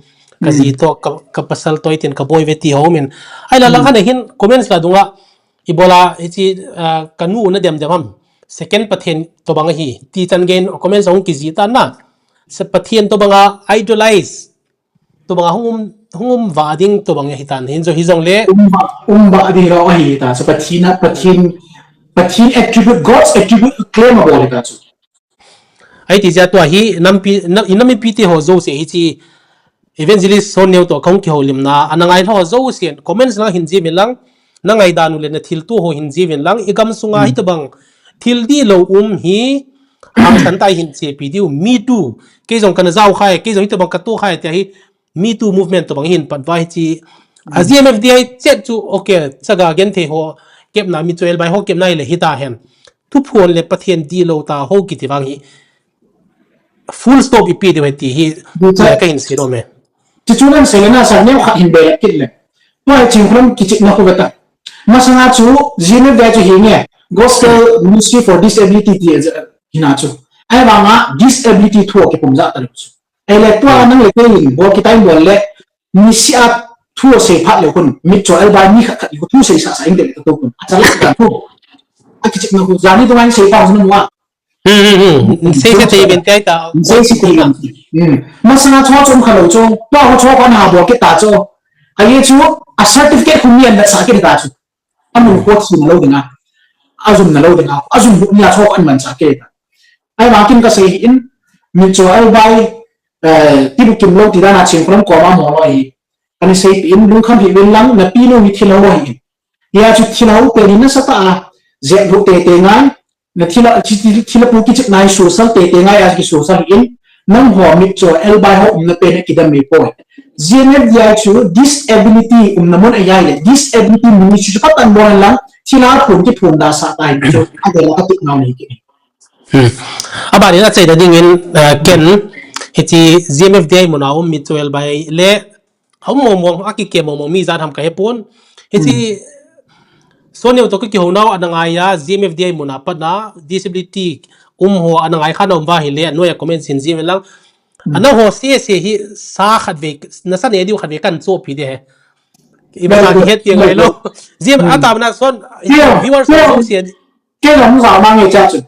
kaji to, ka, kapasal to hitin kaboi uve ti ho min. Ahila lang khat hin comments la dunga, ibola hiche, ah, kanu na dem dem ham. Second Pathen tobang ahi. Ti chan gei in comments hung kiji tan na. Sa Pathen tobanga idolize. Tobanga hung um, hung um va ding tobang ahi tan. Hin jo hi jong le. Um va, um va ding lo ahi ta. Sa Pathen a, Pathen, Pathen attribute, God's attribute claim abol ahi ta chu. Ahi ti jeh a tua hi, nampi, nam, i nam mipi te ho jouse hiche Evangelist Honneo toh kahung kihoulimna, ana ngai ho jousen, comments lang hin jih uvin lang, na ngaidan u le na thilto ho hin jih uvin lang, i gamsunga hitobang thil dihlou um hi, hangsan tah in hin chepi diu, me too, kei jong kana jao khai, kei jong hitobang katoh khai, tia hi, Me Too movement tobang hin pat uva hiche, a G M F D I chet chu, okay, chaga genthei ho, kepna, mitcho Elbai ho kepna hile hita hen. Thuphon le Pathen dihlou ta ho kiti vang hi, full stop ipi diu ahi ti hi, kahin sei nom e. Chuchu nan sei le na sa neo khat hin be kit le. Tua hi Chinkholam kichepna khu beta. Masanga chu, G M F D I chu hinge, Gospel Ministry for Disability ti hina chu. Ahivanga disability thu kipumjah talou chu. Ahile tua nang le kei in bol kitai bol le, nisea thu asei phat leu khun, mitcho Elbai mi khat khat in thu seisah sah inte le kato khun. Achalai khat thu. Akichepna khu, jani dunga in sei pau chu namu a. Hmm, hmm, hmm. Seise tei uvin tei ta. Seise tei uvin. Hmm. Masanga chu chom khalou chu, tua ho chu kona bol kit ta chu. Ahi chu, a certificate khu mi an vetsah kit ta chu. Amun khu thina lou dinga. Ajumna lou dinga. Ajum khu nia chu an manchah kit ta. Ahivang kin kasei in, mitcho Elbai, eh, tibukim lou ti dan a Chinkholam koma mo lou hi. Kana seipeh in lungkham hih uvin lang, napinu hi thilha ho ahi. Hia chu thilha ho pen hi nasatah a, jep lhuh tete ngai, na thilha, chi, chi, thilha pu kichepna hi social tete ngai a kisocialize in, nangho mitcho Elbai ho umna pen hi kidam mei poi. G M F D I chu disability umna mun ahi le, disability ministry chu patan bol lang, thilha phun kiphun da sah ta hi chu, adela katuk nau nei kit. Hmm. Abanin achaina dingin, uh, ken, hiche G M F D I muna um Mitcho Elbai le, aum mong mong, akikem mong mong mi ijat ham kahepon. Hiche, Son Neo toh kakihou nau ana ngaiya, G M F D I muna patna, disability um ho ana ngai kha na um uva ahile, anoiya comment hin jih uvin lang. Ana ho sese hi sa khatvei, nasa neh diu khatvei kahin chohpeh ding ahi. Imacha kihet pi ngai lou. G M, atam na son, viewers ho jouse. Kei jong ja ma nge cha chu.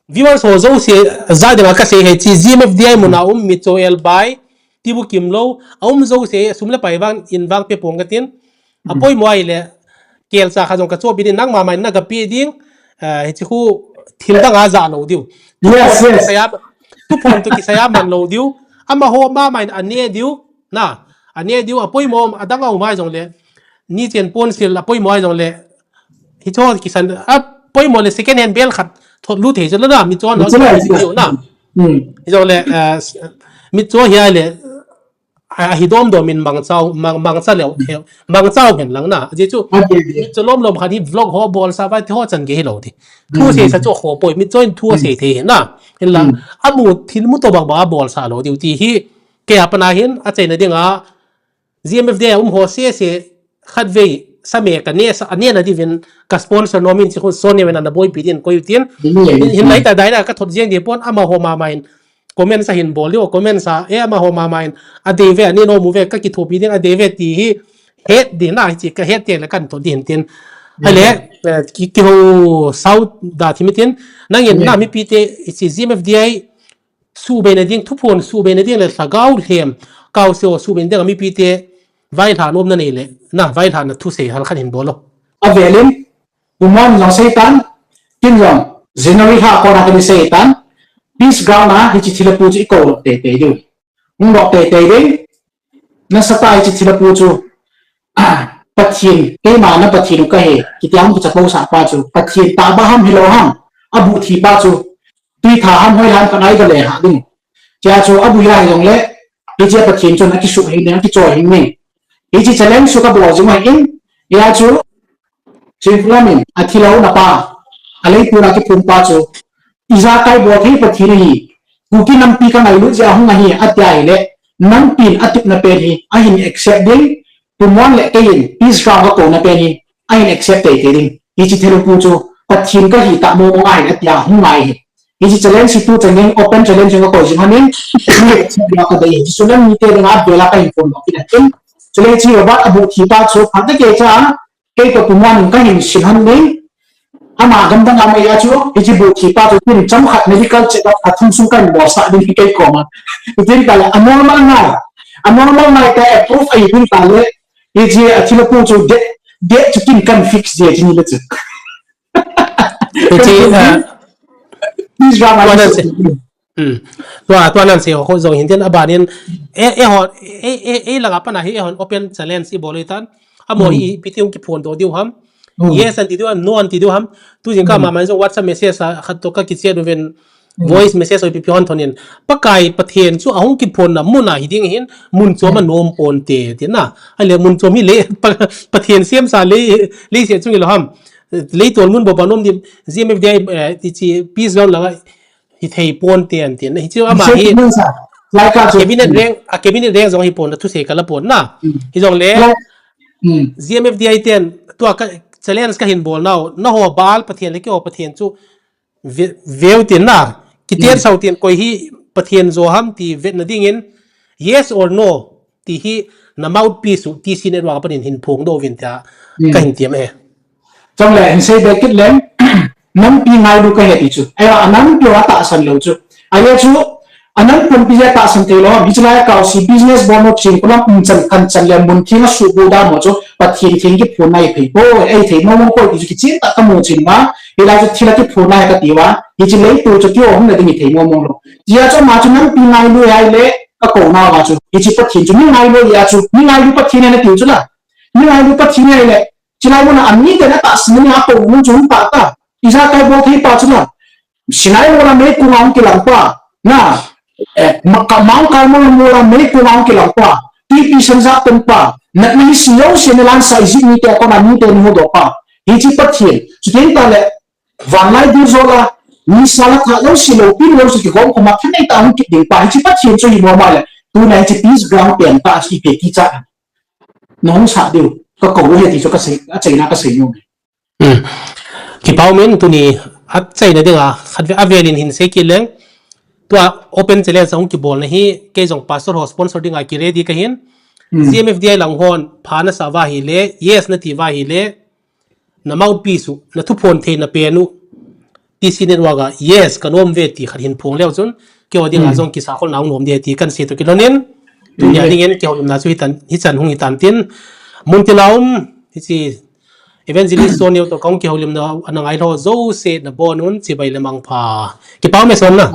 Viewers ho jouse, ja dinga kasei ahi, hiche G M F D I muna um Mitcho Elbai, Tibukim lou, aum jouse, sum le pai vang, in vang pe pong katin. Apoimo ahile, kelcha khat jong kachohpeh ding, nangma ma in nagape ding, eh, hiche khu thil dang a ja lou diu. Yes, yes. Thuphon toh kisai a man lou diu. Amaho mama in ane diu, na, ane diu, apoimo adang a um ahi jongle, nichen ponsil apoimo ahi jongle, hicho kisan, apoimo le second hand bel khat thot lut thei chu na, Mitcho na, Mitcho na. Hijongle, eh, Mitcho hi ahile, a, ahi dom dom in mangcha, mang, mangcha leu, he, mangcha hen lang na. Ajeh chu, Mitcho lom lom khat hi vlog ho bolsa vai ti ho chan gei hilou ti. Thu seisa chu khoh poi, Mitcho in thu asei thei na. Hinla, amu thil mu toh bang bang abolsa lou diu ti hi, kei a pat na hin, achaina dinga, G M F D I a um ho sese, khatvei, sa me kaneh sa, aneh na diuvin, ka sponsor nom in hiche khu Son Neo in ana boipi din, koi u tin. Hinla hita daina kathot jeng ding pon, amaho mama in, comment sa hin bol diu, comment sa, eh, amaho mama in, adei ve, aneh nom uve, kakithopi ding, adei ve ti hi, het ding na, hiche kahet teng le kahin thot ding tin. Ahile, eh, ki, kihou sao da thim tin, nangin na mipite, hiche G M F D I, suhbeina ding, thuphon suhbeina ding le lhagao lhem, kaose ho suhbeina ding a mipite, vailhah nom nanei le, na, vailhahna thusei hal khat hin bol o. Avel in, Pu Mon jong seitan, ken jong, January lha a kona kahin seitan, Peace Ground a, hiche thilha pu chu ikou lou teitei diu. Hung lou teitei ding, nasatah a hiche thilha pu chu, Pathen, keima na Pathen u kahi, kiti a hung kichapousah pa chu, Pathen tahbeh ham hilou ham, abuh thi pa chu, twi tha ham hoilam khat a iga lehah ding. Tia chu abuh a hijongle, hiche Pathen chun akisuh hing ding, akichoi hing ding. Hiche challenge chu kabol jing u ahin, hia chu, Chief Lamin, athilou na pa, aleipuna kiphum pa chu, ijakai bol thei Pathen ahi, Kuki nampi kangailut jeh a hung ahi, atia ahile, nampin atupna pen hi, ahin accept ding, Pu Mon le keiin, Peace Ground kakouna pen hi, ahin accept teitei ding. Hiche thilha pu chu, Pathen kahi tah mong mong ahin atia hung ngai hi. Hiche challenge hi tuchan in open challenge in kakoi jing hon in, kadei hi. Hiche chu nam mite dinga avel a kahin phondoh kit ahin. Chule hiche Robert abuh thi pa chu, phat tah kei cha, kei toh Pu Mon in kahin sim hon in, ama gamdang a mai a chu, hiche buh thi pa chu, tin chomkhat medical check up khat thum sung kahin bolsah ding hi kei koma. Tin tale, anormal ngai, anormal ngai tah approve ahi tin tale, hiche athilha pu chu, date, date chu tin kahin fix ding ahi le chu. Hiche, ah, Please, Ram, tua nan sei, hmm. Tua, tua nan sei ho jong hin tin abanin, eh, eh, ho, eh, eh, eh, langa pat na hi, eh, hon open challenge ibol u hitan. Amaho hi, ipi ti hung kiphondoh diu ham. Yes, ahin ti diu ham, no, ahin ti diu ham. Tu jingkah mama in jong WhatsApp message a, khat toh kakichat uvin, voice message ho ipi ipi hon thon in. Pakai Pathen chu ahung kiphonna mun a hiding ahin, mun chom a nom ponte, ti na. Ahile mun chom hi le, Pa-, Pathen semsa le, leiset chung hilou ham. Leitol mun bou bou nom ding, G M F D I, eh, hiche Peace Ground langa hithei ponte ahin tin. Hiche ama hi, cabinet rank, a cabinet rank jong hi pon, thusei kala pon na. Hijongle, G M F D I ten, tua ka challenge kahin bol nau, naho bal Pathen le keiho Pathen chu ve-, veu tin na, kiten sau tin koi hi Pathen jo ham ti vetna dingin, yes or no, ti hi na mouthpiece u, T C Network a panin hin phongdoh uvin tia, kahin tiam e. Chule, hin sei be kit leng, nampi ngailu kahi ti chu. Ahi a, anampi ho atahsan lou chu. Ahi chu, anam pumpi jeh a tahsan thei lou ham. Hiche lai a kaose business bol nau ching kulam umchan khanchan le mun theng a suhbu dam ho chu. Pathen theng kiphonna ahi poi. Ahi thei mong mong poi ti chu kichen tah kamu chin uva. Hilai chu thilha kiphonna ahi kati uva. Hiche leipu chu keiho hung na ding hi thei mong mong lou. Tia chu ama chu nampi ngailu ahile kakou nauva chu. Hiche Pathen chu mi ngailu ahi a chu. Mi ngailu Pathen ahi nati chu la. Mi ngailu Pathen ahi le. Chulai muna amite na tahsan ni a kou mun chu hung tah ta. Ijakai bol thei pa chu la. Sinai mola meikong a hung kilang pa. Na, eh, Mount Carmel mola meikong a hung kilang pa. Twipi sen jat pen pa. Natna hi si jouse na lansah Egypt mite a kona mite na huhdoh pa. Hiche Pathen. Chuteng tale, vanlai dil jol a, Nisa la tha lo si lo pi lo si ki gom ko ma thanei ta hung kit ding pa hi chi Pathen chu hi mo ma le. Tu na chi peace ground pen ta si pe ki cha. Nong sa diu. Ka ko he ti chu ka sei, a cheina ka sei nu. Hmm. Kipau min tuni a cheina dinga khat ve a velin hin sei ki leng. Tua open challenge hung kibol na hi kei jong pastor ho sponsor dinga ki ready ka hin. Hmm. C M F D I lang hon pha na sa va hi le, yes na ti va hi le, na mouthpiece u, na thuphon thei na pen u, T C Network a, yes, ka nom ve ti khat hin phong leu chun, kei ho dinga jong kisa khol na hung nom di ti kan sei to kilhonin, tunia dingin kei ho na chu hitan, hichan hung hitan tin, mun ti la um, hichi Evangelist Sonil to kong kei ho lim na, ana ngai lo, jo se na bon un, chibai le mang pha. Kipau me son na.